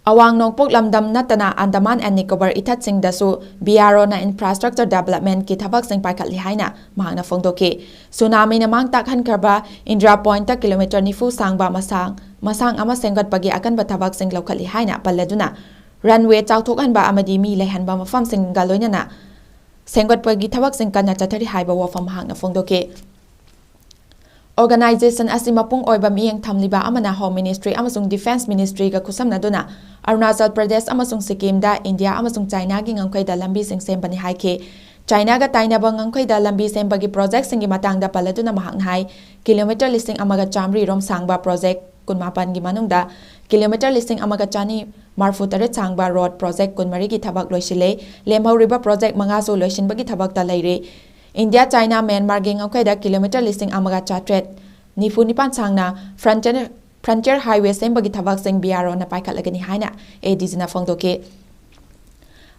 ꯑꯋꯥꯡ ꯅꯣꯡꯄꯣꯛ ꯂꯝꯗꯝ ꯅꯠꯇꯅ Andaman and Nicobar ꯏꯊꯠꯁꯤꯡꯗꯁꯨ B R Oꯅ infrastructure developmentꯀꯤ ꯊꯕꯛꯁꯤꯡ ꯄꯥꯏꯈꯠꯂꯤ ꯍꯥꯏꯅ ꯃꯍꯥꯛꯅ ꯐꯣꯡꯗꯣꯛꯈꯤ꯫ ꯁꯨꯅꯥꯃꯤꯅ ꯃꯥꯡ ꯇꯥꯛꯍꯟꯈ꯭ꯔꯕ ꯏꯟꯗꯤꯔꯥ ꯄꯣꯏꯟꯠꯇ ꯀꯤꯂꯣꯃꯤꯇꯔ ꯅꯤꯐꯨ ꯁꯥꯡꯕ ꯃꯁꯥꯡ, ꯃꯁꯥꯡ ꯑꯃ ꯁꯦꯝꯒꯠꯄꯒꯤ ꯑꯀꯟꯕ ꯊꯕꯛꯁꯤꯡ ꯂꯧꯈꯠꯂꯤ ꯍꯥꯏꯅ ꯄꯜꯂꯗꯨꯅ, runway ꯆꯥꯎꯊꯣꯛꯍꯟꯕ ꯑꯃꯗꯤ ꯃꯤ ꯂꯩꯍꯟꯕ ꯃꯐꯝꯁꯤꯡꯒ ꯂꯣꯏꯅꯅ ꯁꯦꯝꯒꯠꯄꯒꯤ ꯊꯕꯛꯁꯤꯡ ꯀꯟꯅ ꯆꯠꯊꯔꯤ ꯍꯥꯏꯕ ꯋꯥꯐꯝ ꯃꯍꯥꯛꯅ ꯐꯣꯡꯗꯣꯛꯈꯤ꯫ Organization ꯑꯁꯤ ꯃꯄꯨꯡ ꯑꯣꯏꯕ ꯃꯤꯠꯌꯦꯡ ꯊꯝꯂꯤꯕ ꯑꯃꯅ Home Ministry ꯑꯃꯁꯨꯡ Defence Ministryꯒ ꯈꯨꯠꯁꯝꯅꯗꯨꯅ ꯑꯔꯨꯅꯥꯆꯜ ꯄ꯭ꯔꯗꯦꯁ ꯑꯃꯁꯨꯡ ꯁꯤꯛꯀꯤꯝꯗ ꯏꯟꯗꯤꯌꯥ ꯑꯃꯁꯨꯡ ꯆꯥꯏꯅꯥꯒꯤ ꯉꯝꯈꯩꯗ ꯂꯝꯕꯤꯁꯤꯡ ꯁꯦꯝꯕꯅꯤ ꯍꯥꯏꯈꯤ꯫ ꯆꯥꯏꯅꯥꯒ ꯇꯥꯏꯅꯕ ꯉꯝꯈꯩꯗ ꯂꯝꯕꯤ ꯁꯦꯝꯕꯒꯤ projectꯁꯤꯡꯒꯤ ꯃꯇꯥꯡꯗ ꯄꯜꯂꯗꯨꯅ ꯃꯍꯥꯛꯅ ꯍꯥꯏ, ꯀꯤꯂꯣꯃꯤꯇꯔ ꯂꯤꯁꯤꯡ ꯑꯃꯒ ꯆꯥꯃꯔꯤ ꯔꯣꯝ ꯁꯥꯡꯕ project ꯀꯨꯟꯃꯥꯄꯟꯒꯤ ꯃꯅꯨꯡꯗ ꯀꯤꯂꯣꯃꯤꯇꯔ ꯂꯤꯁꯤꯡ ꯑꯃꯒ ꯆꯅꯤ ꯃꯔꯐꯨ ꯇꯔꯦꯠ ꯁꯥꯡꯕ road project ꯀꯨꯟꯃꯔꯤꯒꯤ ꯊꯕꯛ ꯂꯣꯏꯁꯤꯜꯂꯦ꯫ ꯂꯦꯝꯍꯧꯔꯤꯕ project ꯃꯉꯥꯁꯨ ꯂꯣꯏꯁꯤꯟꯕꯒꯤ ꯊꯕꯛꯇ ꯂꯩꯔꯤ꯫ ꯏꯟꯗꯤꯌꯥ, ꯆꯥꯏꯅꯥ, ꯃ꯭ꯌꯥꯟꯃꯥꯔꯒꯤ ꯉꯝꯈꯩꯗ ꯀꯤꯂꯣꯃꯤꯇꯔ ꯂꯤꯁꯤꯡ ꯑꯃꯒ ꯆꯥꯇ꯭ꯔꯦꯠ ꯅꯤꯐꯨ ꯅꯤꯄꯥꯟ ꯁꯥꯡꯅ frontier, frontier highway ꯁꯦꯝꯕꯒꯤ ꯊꯕꯛꯁꯤꯡ B R Oꯅ ꯄꯥꯏꯈꯠꯂꯒꯅꯤ ꯍꯥꯏꯅ ADGꯅ ꯐꯣꯡꯗꯣꯛꯈꯤ꯫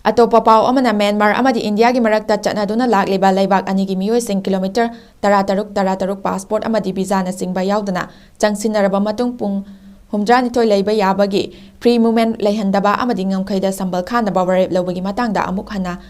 ꯑꯇꯣꯞꯄ ꯄꯥꯎ ꯑꯃꯅ, ꯃ꯭ꯌꯥꯟꯃꯥꯔ ꯑꯃꯗꯤ ꯏꯟꯗꯤꯌꯥꯒꯤ ꯃꯔꯛꯇ ꯆꯠꯅꯗꯨꯅ ꯂꯥꯛꯂꯤꯕ ꯂꯩꯕꯥꯛ ꯑꯅꯤꯒꯤ ꯃꯤꯑꯣꯏꯁꯤꯡ ꯀꯤꯂꯣꯃꯤꯇꯔ ꯇꯔꯥ ꯇꯔꯨꯛ, ꯇꯔꯥ ꯇꯔꯨꯛ ꯄꯥꯁꯄꯣꯔꯠ ꯑꯃꯗꯤ ꯚꯤꯖꯥꯅꯆꯤꯡꯕ ꯌꯥꯎꯗꯅ ꯆꯪꯁꯤꯟꯅꯔꯕ ꯃꯇꯨꯡ ꯄꯨꯡ ꯍꯨꯝꯗ꯭ꯔꯥꯅꯤꯊꯣꯏ ꯂꯩꯕ ꯌꯥꯕꯒꯤ free movement ꯂꯩꯍꯟꯗꯕ ꯑꯃꯗꯤ ꯉꯝꯈꯩꯗ ꯁꯝꯕꯜ ꯈꯥꯅꯕ ꯋꯥꯔꯦꯞ ꯂꯧꯕꯒꯤ ꯃꯇꯥꯡꯗ ꯑꯃꯨꯛ ꯍꯟꯅ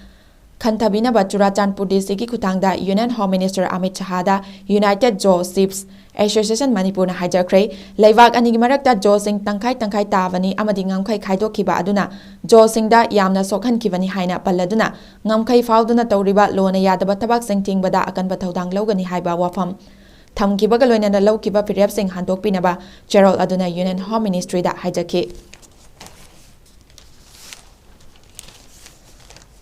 ꯈꯟꯊꯕꯤꯅꯕ ꯆꯨꯔꯥꯆꯥꯟꯄꯨꯔ D Cꯒꯤ ꯈꯨꯠꯊꯥꯡꯗ Union Home Minister Amit ꯁꯍꯥꯗ United Zo Chiefs Association ꯃꯅꯤꯄꯨꯔꯅ ꯍꯥꯏꯖꯈ꯭ꯔꯦ꯫ ꯂꯩꯕꯥꯛ ꯑꯅꯤꯒꯤ ꯃꯔꯛꯇ ꯖꯣꯁꯤꯡ ꯇꯪꯈꯥꯏ ꯇꯪꯈꯥꯏ ꯇꯥꯕꯅꯤ ꯑꯃꯗꯤ ꯉꯝꯈꯩ ꯈꯥꯏꯗꯣꯛꯈꯤꯕ ꯑꯗꯨꯅ ꯖꯣꯁꯤꯡꯗ ꯌꯥꯝꯅ ꯁꯣꯛꯍꯟꯈꯤꯕꯅꯤ ꯍꯥꯏꯅ ꯄꯜꯂꯗꯨꯅ, ꯉꯝꯈꯩ ꯐꯥꯎꯗꯨꯅ ꯇꯧꯔꯤꯕ ꯂꯣꯅ ꯌꯥꯗꯕ ꯊꯕꯛꯁꯤꯡ ꯊꯤꯡꯕꯗ ꯑꯀꯟꯕ ꯊꯧꯗꯥꯡ ꯂꯧꯒꯅꯤ ꯍꯥꯏꯕ ꯋꯥꯐꯝ ꯊꯝꯈꯤꯕꯒ ꯂꯣꯏꯅꯅ ꯂꯧꯈꯤꯕ ꯐꯤꯔꯦꯞꯁꯤꯡ ꯍꯟꯗꯣꯛꯄꯤꯅꯕ ꯆꯦꯔꯣꯜ ꯑꯗꯨꯅ Union Home Ministryꯗ ꯍꯥꯏꯖꯈꯤ꯫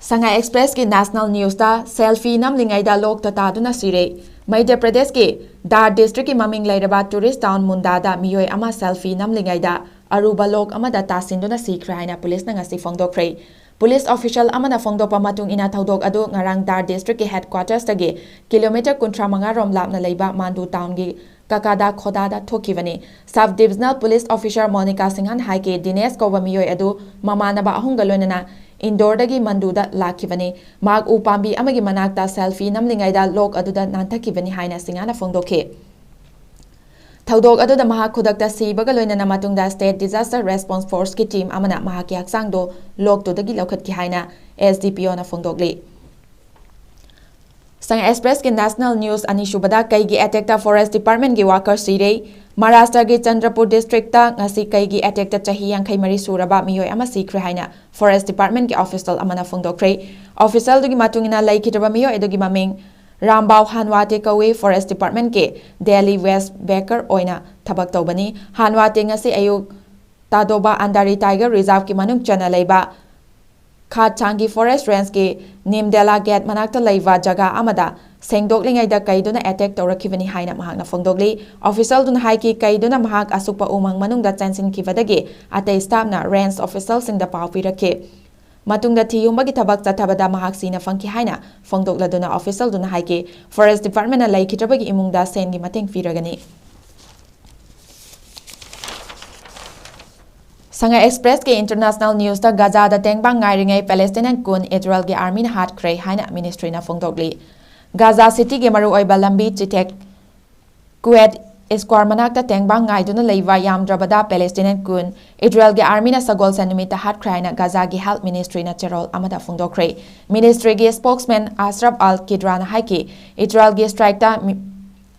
ꯁꯉꯥꯏ Expressꯀꯤ National Newsꯇ selfie ꯅꯝꯂꯤꯉꯩꯗ ꯂꯣꯛꯇ ꯇꯥꯗꯨꯅ ꯁꯤꯔꯦ꯫ ꯃꯙ꯭ꯌ ꯄ꯭ꯔꯗꯦꯁꯀꯤ ꯗꯥꯔ districtꯀꯤ ꯃꯃꯤꯡ ꯂꯩꯔꯕ tourist town ꯃꯨꯟꯗꯥꯗ ꯃꯤꯑꯣꯏ ꯑꯃ selfie ꯅꯝꯂꯤꯉꯩꯗ ꯑꯔꯨꯕ ꯂꯣꯛ ꯑꯃꯗ ꯇꯥꯁꯤꯟꯗꯨꯅ ꯁꯤꯈ꯭ꯔꯦ ꯍꯥꯏꯅ ꯄꯨꯂꯤꯁꯅ ꯉꯁꯤ ꯐꯣꯡꯗꯣꯛꯈ꯭ꯔꯦ꯫ ꯄꯨꯂꯤꯁ official ꯑꯃꯅ ꯐꯣꯡꯗꯣꯛꯄ ꯃꯇꯨꯡ ꯏꯟꯅ, ꯊꯧꯗꯣꯛ ꯑꯗꯨ ꯉꯔꯥꯡ ꯗꯥꯔ districtꯀꯤ headquartersꯇꯒꯤ ꯀꯤꯂꯣꯃꯤꯇꯔ ꯀꯨꯟꯊ꯭ꯔꯥ ꯃꯉꯥ ꯔꯣꯝ ꯂꯥꯞꯅ ꯂꯩꯕ ꯃꯥꯟꯗꯨ townꯒꯤ ꯀꯀꯥꯗꯥ ꯈꯣꯗꯥꯗ ꯊꯣꯛꯈꯤꯕꯅꯤ꯫ Sub divisional police officer Monika ꯁꯤꯡꯍꯟ ꯍꯥꯏꯀꯦ ꯗꯤꯅꯦꯁ ꯀꯧꯕ ꯃꯤꯑꯣꯏ ꯑꯗꯨ ꯃꯃꯥꯟꯅꯕ ꯑꯍꯨꯝꯒ ꯂꯣꯏꯅꯅ ꯏꯟꯗꯣꯔꯗꯒꯤ ꯃꯟꯗꯨꯗ ꯂꯥꯛꯈꯤꯕꯅꯤ꯫ ꯃꯍꯥꯛ ꯎ ꯄꯥꯝꯕꯤ ꯑꯃꯒꯤ ꯃꯅꯥꯛꯇ selfie ꯅꯝꯂꯤꯉꯩꯗ ꯂꯣꯛ ꯑꯗꯨꯗ ꯅꯥꯟꯊꯈꯤꯕꯅꯤ ꯍꯥꯏꯅ ꯁꯤꯡꯍꯟꯅ ꯐꯣꯡꯗꯣꯛꯈꯤ꯫ ꯊꯧꯗꯣꯛ ꯑꯗꯨꯗ ꯃꯍꯥꯛ ꯈꯨꯗꯛꯇ ꯁꯤꯕꯒ ꯂꯣꯏꯅꯅ ꯃꯇꯨꯡꯗ State Disaster Response Forceꯀꯤ team ꯑꯃꯅ ꯃꯍꯥꯛꯀꯤ ꯍꯛꯆꯥꯡꯗꯨ ꯂꯣꯛꯇꯨꯗꯒꯤ ꯂꯧꯈꯠꯈꯤ ꯍꯥꯏꯅ S D P Oꯅ ꯐꯣꯡꯗꯣꯛꯂꯤ꯫ ꯁꯉꯥꯏ Expressꯀꯤ National News ꯑꯅꯤꯁꯨꯕꯗ, ꯀꯩꯒꯤ attackꯇ Forest Departmentꯀꯤ worker ꯁꯤꯔꯦ꯫ ꯃꯍꯥꯔꯥꯁꯇ꯭ꯔꯒꯤ ꯆꯟꯗ꯭ꯔꯄꯨꯔ districtꯇ ꯉꯁꯤ ꯀꯩꯒꯤ attackꯇ ꯆꯍꯤ ꯌꯥꯡꯈꯩ ꯃꯔꯤ ꯁꯨꯔꯕ ꯃꯤꯑꯣꯏ ꯑꯃ ꯁꯤꯈ꯭ꯔꯦ ꯍꯥꯏꯅ Forest Departmentꯀꯤ official ꯑꯃꯅ ꯐꯣꯡꯗꯣꯛꯈ꯭ꯔꯦ꯫ Officialꯗꯨꯒꯤ ꯃꯇꯨꯡ ꯏꯟꯅ, ꯂꯩꯈꯤꯗ꯭ꯔꯕ ꯃꯤꯑꯣꯏ ꯑꯗꯨꯒꯤ ꯃꯃꯤꯡ ꯔꯥꯝꯕꯥꯎ ꯍꯥꯟꯋꯥꯇꯦ ꯀꯧꯏ꯫ Forest Departmentꯀꯤ Delhi West Baker ꯑꯣꯏꯅ ꯊꯕꯛ ꯇꯧꯕꯅꯤ꯫ ꯍꯥꯟꯋꯥꯇꯦ ꯉꯁꯤ ꯑꯌꯨꯛ ꯇꯥꯗꯣꯕꯥ ꯑꯟꯗꯥꯔꯤ Tiger Reserveꯀꯤ ꯃꯅꯨꯡ ꯆꯟꯅ ꯂꯩꯕ ꯈꯥꯠꯁꯥꯡꯒꯤ Forest Rangeꯀꯤ ꯅꯤꯝꯗꯦꯂꯥ gate ꯃꯅꯥꯛꯇ ꯂꯩꯕ ꯖꯒꯥ ꯑꯃꯗ ꯁꯦꯡꯗꯣꯛꯂꯤꯉꯩꯗ ꯀꯩꯗꯨꯅ attack ꯇꯧꯔꯛꯈꯤꯕꯅꯤ ꯍꯥꯏꯅ ꯃꯍꯥꯛꯅ ꯐꯣꯡꯗꯣꯛꯂꯤ꯫ Officialꯗꯨꯅ ꯍꯥꯏꯈꯤ, ꯀꯩꯗꯨꯅ ꯃꯍꯥꯛ ꯑꯁꯨꯛꯄ ꯎꯃꯪ ꯃꯅꯨꯡꯗ ꯆꯦꯟꯁꯤꯟꯈꯤꯕꯗꯒꯤ ꯑꯇꯩ staffꯅ range officialꯁꯤꯡꯗ ꯄꯥꯎ ꯄꯤꯔꯛꯈꯤ꯫ ꯃꯇꯨꯡꯗ ꯊꯤꯍꯨꯝꯕꯒꯤ ꯊꯕꯛ ꯆꯠꯊꯕꯗ ꯃꯍꯥꯛ ꯁꯤꯅ ꯐꯪꯈꯤ ꯍꯥꯏꯅ ꯐꯣꯡꯗꯣꯛꯂꯗꯨꯅ officialꯗꯨꯅ ꯍꯥꯏꯈꯤ꯫ Forest Departmentꯅ ꯂꯩꯈꯤꯗ꯭ꯔꯕꯒꯤ ꯏꯃꯨꯡꯗ ꯁꯦꯟꯒꯤ ꯃꯇꯦꯡ ꯄꯤꯔꯒꯅꯤ꯫ ꯁꯉꯥꯏ ꯑꯦꯛꯁꯄ꯭ꯔꯦꯁꯀꯤ ꯏꯟꯇꯔꯅꯦꯁꯅꯦꯜ ꯅ꯭ꯌꯨꯁꯇ ꯒꯥꯖꯥꯗ ꯇꯦꯡꯕꯥꯡ ꯉꯥꯏꯔꯤꯉꯩ ꯄꯦꯂꯦꯁꯇꯤꯅꯤꯌꯟ ꯀꯨꯟ ꯏꯖꯔꯦꯜꯒꯤ ꯑꯥꯔꯃꯤꯅ ꯍꯥꯠꯈ꯭ꯔꯦ ꯍꯥꯏꯅ ꯃꯤꯅꯤꯁꯇ꯭ꯔꯤꯅ ꯐꯣꯡꯗꯣꯛꯂꯤ꯫ ꯒꯥꯖꯥ ꯁꯤꯇꯤꯒꯤ ꯃꯔꯨꯑꯣꯏꯕ ꯂꯝꯕꯤ ꯆꯤꯊꯦꯛ ꯀꯨꯋꯦꯠ ꯏꯁꯀ꯭ꯋꯥꯔ ꯃꯅꯥꯛꯇ ꯇꯦꯡꯕꯥꯡ ꯉꯥꯏꯗꯨꯅ ꯂꯩꯕ ꯌꯥꯝꯗ꯭ꯔꯕꯗ ꯄꯦꯂꯦꯁꯇꯤꯅꯤꯌꯟ ꯀꯨꯟ ꯏꯖꯔꯦꯜꯒꯤ ꯑꯥꯔꯃꯤꯅ ꯁꯒꯣꯜꯁꯦꯟ ꯅꯨꯃꯤꯠꯇ ꯍꯥꯠꯈ꯭ꯔꯦ ꯍꯥꯏꯅ ꯒꯥꯖꯥꯒꯤ ꯍꯦꯜꯊ ꯃꯤꯅꯤꯁꯇ꯭ꯔꯤꯅ ꯆꯦꯔꯣꯜ ꯑꯃꯗ ꯐꯣꯡꯗꯣꯛꯈ꯭ꯔꯦ꯫ ꯃꯤꯅꯤꯁꯇ꯭ꯔꯤꯒꯤ ꯁ꯭ꯄꯣꯛꯁꯃꯦꯟ ꯑꯁ꯭ꯔꯐ ꯑꯜ ꯀꯤꯗ꯭ꯔꯥꯅ ꯍꯥꯏꯈꯤ, ꯏꯖꯔꯦꯜꯒꯤ ꯁ꯭ꯇ꯭ꯔꯥꯏꯛꯇ ꯃꯤ-,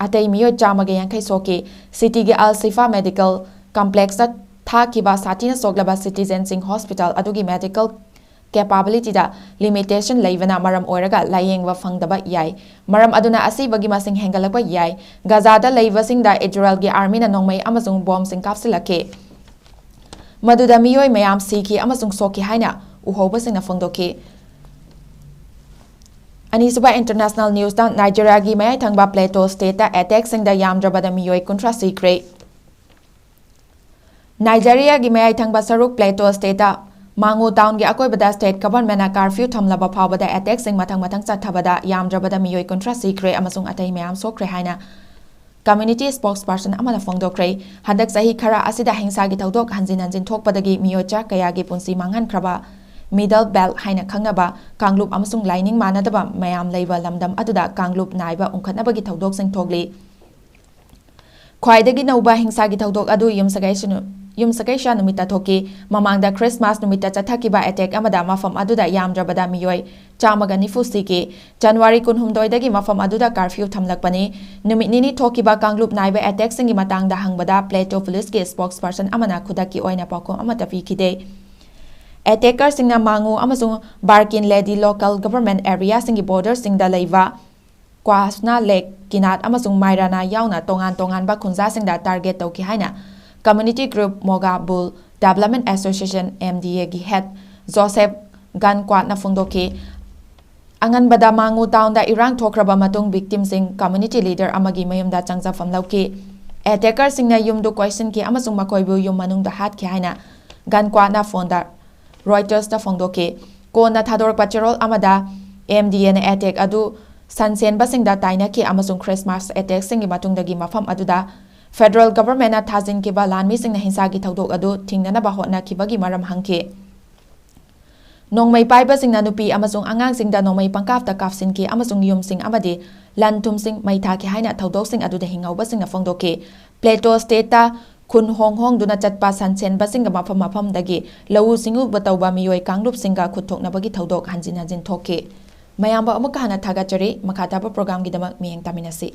ꯑꯇꯩ ꯃꯤꯑꯣꯏ ꯆꯥꯝꯃꯒ ꯌꯥꯡꯈꯩ ꯁꯣꯛꯈꯤ꯫ ꯁꯤꯇꯤꯒꯤ ꯑꯜ ꯁꯤꯐꯥ ꯃꯦꯗꯤꯀꯦꯜ ꯀꯝꯄ꯭ꯂꯦꯛꯁꯇ ꯊꯥꯈꯤꯕ ꯁꯥꯊꯤꯅ ꯁꯣꯛꯂꯕ ꯁꯤꯇꯤꯖꯦꯟꯁꯤꯡ ꯍꯣꯁꯄꯤꯇꯥꯜ ꯑꯗꯨꯒꯤ ꯃꯦꯗꯤꯀꯦꯜ ꯀꯦꯄꯥꯕꯤꯂꯤꯇꯤꯗ ꯂꯤꯃꯤꯇꯦꯁꯟ ꯂꯩꯕꯅ ꯃꯔꯝ ꯑꯣꯏꯔꯒ ꯂꯥꯌꯦꯡꯕ ꯐꯪꯗꯕ ꯌꯥꯏ꯫ ꯃꯔꯝ ꯑꯗꯨꯅ ꯑꯁꯤꯕꯒꯤ ꯃꯁꯤꯡ ꯍꯦꯟꯒꯠꯂꯛꯄ ꯌꯥꯏ꯫ ꯒꯥꯖꯥꯗ ꯂꯩꯕꯁꯤꯡꯗ ꯏꯖꯔꯦꯜꯒꯤ ꯑꯥꯔꯃꯤꯅ ꯅꯣꯡꯃꯩ ꯑꯃꯁꯨꯡ ꯕꯣꯝꯁꯤꯡ ꯀꯥꯞꯁꯤꯜꯂꯛꯈꯤ, ꯃꯗꯨꯗ ꯃꯤꯑꯣꯏ ꯃꯌꯥꯝ ꯁꯤꯈꯤ ꯑꯃꯁꯨꯡ ꯁꯣꯛꯈꯤ ꯍꯥꯏꯅ ꯎꯍꯧꯕꯁꯤꯡꯅ ꯐꯣꯡꯗꯣꯛꯈꯤ꯫ ꯑꯅꯤꯁꯨꯕ ꯏꯟꯇꯔꯅꯦꯁꯅꯦꯜ ꯅ꯭ꯌꯨꯁꯇ, ꯅꯥꯏꯖꯦꯔꯤꯌꯥꯒꯤ ꯃꯌꯥꯏ ꯊꯪꯕ ꯄ꯭ꯂꯦꯇꯣ ꯁ꯭ꯇꯦꯠꯇ ꯑꯦꯇꯦꯛꯁꯤꯡꯗ ꯌꯥꯝꯗ꯭ꯔꯕꯗ ꯃꯤꯑꯣꯏ ꯀꯨꯟꯊ꯭ꯔꯥ ꯁꯤꯈ꯭ꯔꯦ꯫ ꯅꯥꯏꯖꯦꯔꯤꯌꯥꯒꯤ ꯃꯌꯥꯏ ꯊꯪꯕ ꯁꯔꯨꯛ ꯄ꯭ꯂꯦꯇꯣ ꯁ꯭ꯇꯦꯠꯇ ꯃꯥꯉꯨ ꯇꯥꯎꯟꯒꯤ ꯑꯀꯣꯏꯕꯗ ꯁ꯭ꯇꯦꯠ ꯒꯚꯔꯟꯃꯦꯟꯠꯅ ꯀꯥꯔꯐ꯭ꯌꯨ ꯊꯝꯂꯕ ꯐꯥꯎꯕꯗ ꯑꯦꯇꯦꯛꯁꯤꯡ ꯃꯊꯪ ꯃꯊꯪ ꯆꯠꯊꯕꯗ ꯌꯥꯝꯗ꯭ꯔꯕꯗ ꯃꯤꯑꯣꯏ ꯀꯨꯟꯊ꯭ꯔꯥ ꯁꯤꯈ꯭ꯔꯦ ꯑꯃꯁꯨꯡ ꯑꯇꯩ ꯃꯌꯥꯝ ꯁꯣꯛꯈ꯭ꯔꯦ ꯍꯥꯏꯅ ꯀꯝꯃ꯭ꯌꯨꯅꯤꯇꯤ ꯁ꯭ꯄꯣꯛꯁꯄꯔꯁꯟ ꯑꯃꯅ ꯐꯣꯡꯗꯣꯛꯈ꯭ꯔꯦ꯫ ꯍꯟꯗꯛ ꯆꯍꯤ ꯈꯔ ꯑꯁꯤꯗ ꯍꯤꯡꯁꯥꯒꯤ ꯊꯧꯗꯣꯛ ꯍꯟꯖꯤꯟ ꯍꯟꯖꯤꯟ ꯊꯣꯛꯄꯗꯒꯤ ꯃꯤꯑꯣꯏ ꯆꯥ ꯀꯌꯥꯒꯤ ꯄꯨꯟꯁꯤ ꯃꯥꯡꯍꯟꯈ꯭ꯔꯕ ꯃꯤꯗꯜ ꯕꯦꯜꯠ ꯍꯥꯏꯅ ꯈꯪꯅꯕ ꯀꯥꯡꯂꯨꯞ ꯑꯃꯁꯨꯡ ꯂꯥꯏꯅꯤꯡ ꯃꯥꯟꯅꯗꯕ ꯃꯌꯥꯝ ꯂꯩꯕ ꯂꯝꯗꯝ ꯑꯗꯨꯗ ꯀꯥꯡꯂꯨꯞ ꯅꯥꯏꯕ ꯎꯪꯈꯠꯅꯕꯒꯤ ꯊꯧꯗꯣꯛꯁꯤꯡ ꯊꯣꯛꯂꯤ꯫ ꯈ꯭ꯋꯥꯏꯗꯒꯤ ꯅꯧꯕ ꯍꯤꯡꯁꯥꯒꯤ ꯊꯧꯗꯣꯛ ꯑꯗꯨ ꯌꯨꯝꯁꯀꯩꯁ ꯅꯨ-, ꯌꯨꯝꯁꯀꯩꯁ ꯅꯨꯃꯤꯠꯇ ꯊꯣꯛꯈꯤ꯫ ꯃꯃꯥꯡꯗ ꯈ꯭ꯔꯤꯁꯃꯥꯁ ꯅꯨꯃꯤꯠꯇ ꯆꯠꯊꯈꯤꯕ ꯑꯦꯇꯦꯛ ꯑꯃꯗ ꯃꯐꯝ ꯑꯗꯨꯗ ꯌꯥꯝꯗ꯭ꯔꯕꯗ ꯃꯤꯑꯣꯏ ꯆꯥꯝꯃꯒ ꯅꯤꯐꯨ ꯁꯤꯈꯤ꯫ ꯖꯅꯋꯥꯔꯤ ꯀꯨꯟꯍꯨꯝꯗꯣꯏꯗꯒꯤ ꯃꯐꯝ ꯑꯗꯨꯗ ꯀꯥꯔꯐ꯭ꯌꯨ ꯊꯝꯂꯛꯄꯅꯤ꯫ ꯅꯨꯃꯤꯠ ꯅꯤꯅꯤ ꯊꯣꯛꯈꯤꯕ ꯀꯥꯡꯂꯨꯞ ꯅꯥꯏꯕ ꯑꯦꯇꯦꯛꯁꯤꯡꯒꯤ ꯃꯇꯥꯡꯗ ꯍꯪꯕꯗ ꯄ꯭ꯂꯦꯇꯣ ꯄꯨꯂꯤꯁꯀꯤ ꯁ꯭ꯄꯣꯛꯁꯄꯔꯁꯟ ꯑꯃꯅ ꯈꯨꯗꯛꯀꯤ ꯑꯣꯏꯅ ꯄꯥꯎꯈꯨꯝ ꯑꯃꯠꯇ ꯄꯤꯈꯤꯗꯦ꯫ ꯑꯦꯇꯦꯀꯔꯁꯤꯡꯅ ꯃꯥꯉꯨ ꯑꯃꯁꯨꯡ ꯕꯥꯔꯀꯤꯟ ꯂꯦꯗꯤ ꯂꯣꯀꯦꯜ ꯒꯚꯔꯟꯃꯦꯟꯠ ꯑꯦꯔꯤꯌꯥꯁꯤꯡꯒꯤ ꯕꯣꯔꯗꯔꯁꯤꯡꯗ ꯂꯩꯕ ꯀ꯭ꯋꯥꯁꯅꯥ ꯂꯦꯛ, ꯀꯤꯅꯥꯠ ꯑꯃꯁꯨꯡ ꯃꯥꯏꯔꯥꯅꯥ ꯌꯥꯎꯅ ꯇꯣꯉꯥꯟ ꯇꯣꯉꯥꯟꯕ ꯈꯨꯟꯖꯥꯁꯤꯡꯗ ꯇꯥꯔꯒꯦꯠ ꯇꯧꯈꯤ ꯍꯥꯏꯅ community group Moga Bul development association, M D ꯑꯦꯒꯤ ꯍꯦꯗ ꯖꯣꯁꯦꯐ ꯒꯟꯀ꯭ꯋꯥꯠꯅ ꯐꯣꯡꯗꯣꯛꯈꯤ꯫ ꯑꯉꯟꯕꯗ ꯃꯥꯉꯨ ꯇꯥꯎꯟꯗ ꯏꯔꯥꯡ ꯊꯣꯛꯈ꯭ꯔꯕ ꯃꯇꯨꯡ, ꯚꯤꯛꯇꯤꯝꯁꯤꯡ ꯀꯝꯃ꯭ꯌꯨꯅꯤꯇꯤ ꯂꯤꯗꯔ ꯑꯃꯒꯤ ꯃꯌꯨꯝꯗ ꯆꯪꯖꯐꯝ ꯂꯧꯈꯤ꯫ ꯑꯦꯇꯦꯀꯔꯁꯤꯡꯅ ꯌꯨꯝꯗꯨ ꯀꯣꯏꯁꯤꯟꯈꯤ ꯑꯃꯁꯨꯡ ꯃꯈꯣꯏꯕꯨ ꯌꯨꯝ ꯃꯅꯨꯡꯗ ꯍꯥꯠꯈꯤ ꯍꯥꯏꯅ ꯒꯟꯀ꯭ꯋꯥꯠꯅ ꯐꯣꯟꯗ ꯔꯣꯏꯇꯔꯁꯇ ꯐꯣꯡꯗꯣꯛꯈꯤ꯫ ꯀꯣꯟꯅ ꯊꯥꯗꯣꯔꯛꯄ ꯆꯦꯔꯣꯜ ꯑꯃꯗ, ꯑꯦꯝ ꯗꯤ ꯑꯦꯅ ꯑꯦꯇꯦꯛ ꯑꯗꯨ ꯁꯟ ꯁꯦꯟꯕꯁꯤꯡꯗ ꯇꯥꯏꯅꯈꯤ ꯑꯃꯁꯨꯡ ꯈ꯭ꯔꯤꯁꯃꯥꯁ ꯑꯦꯇꯦꯛꯁꯤꯡꯒꯤ ꯃꯇꯨꯡꯗꯒꯤ ꯃꯐꯝ ꯑꯗꯨꯗ Federal Government ꯅ ꯊꯥꯖꯤꯟꯈꯤꯕ ꯂꯥꯟꯃꯤꯁꯤꯡꯅ ꯍꯤꯡꯁꯥꯒꯤ ꯊꯧꯗꯣꯛ ꯑꯗꯨ ꯊꯤꯡꯅꯅꯕ ꯍꯣꯠꯅꯈꯤꯕꯒꯤ ꯃꯔꯝ ꯍꯪꯈꯤ꯫ ꯅꯣꯡꯃꯩ ꯄꯥꯏꯕꯁꯤꯡꯅ ꯅꯨꯄꯤ ꯑꯃꯁꯨꯡ ꯑꯉꯥꯡꯁꯤꯡꯗ ꯅꯣꯡꯃꯩ ꯄꯪꯀꯥꯞꯇ ꯀꯥꯞꯁꯤꯟꯈꯤ ꯑꯃꯁꯨꯡ ꯌꯨꯝꯁꯤꯡ ꯑꯃꯗꯤ ꯂꯟ ꯊꯨꯝꯁꯤꯡ ꯃꯩ ꯊꯥꯈꯤ ꯍꯥꯏꯅ ꯊꯧꯗꯣꯛꯁꯤꯡ ꯑꯗꯨꯗ ꯍꯤꯡꯍꯧꯕꯁꯤꯡꯅ ꯐꯣꯡꯗꯣꯛꯈꯤ꯫ Plateau State ꯇ ꯈꯨꯟ ꯍꯣꯡ ꯍꯣꯡꯗꯨꯅ ꯆꯠꯄ ꯁꯟ ꯁꯦꯟꯕꯁꯤꯡꯒ ꯃꯐꯝ ꯃꯐꯝꯗꯒꯤ ꯂꯧꯎ ꯁꯤꯡꯎꯕ ꯇꯧꯕ ꯃꯤꯑꯣꯏ ꯀꯥꯡꯂꯨꯞꯁꯤꯡꯒ ꯈꯨꯠ ꯊꯣꯛꯅꯕꯒꯤ ꯊꯧꯗꯣꯛ ꯍꯟꯖꯤꯟ ꯍꯟꯖꯤꯟ ꯊꯣꯛꯈꯤ꯫ ꯃꯌꯥꯝꯕꯨ ꯑꯃꯨꯛꯀ ꯍꯟꯅ ꯊꯥꯒꯠꯆꯔꯤ꯫ ꯃꯈꯥ ꯇꯥꯕ program ꯒꯤꯗꯃꯛ ꯃꯤꯠꯌꯦꯡ ꯇꯥꯃꯤꯟꯅꯁꯤ꯫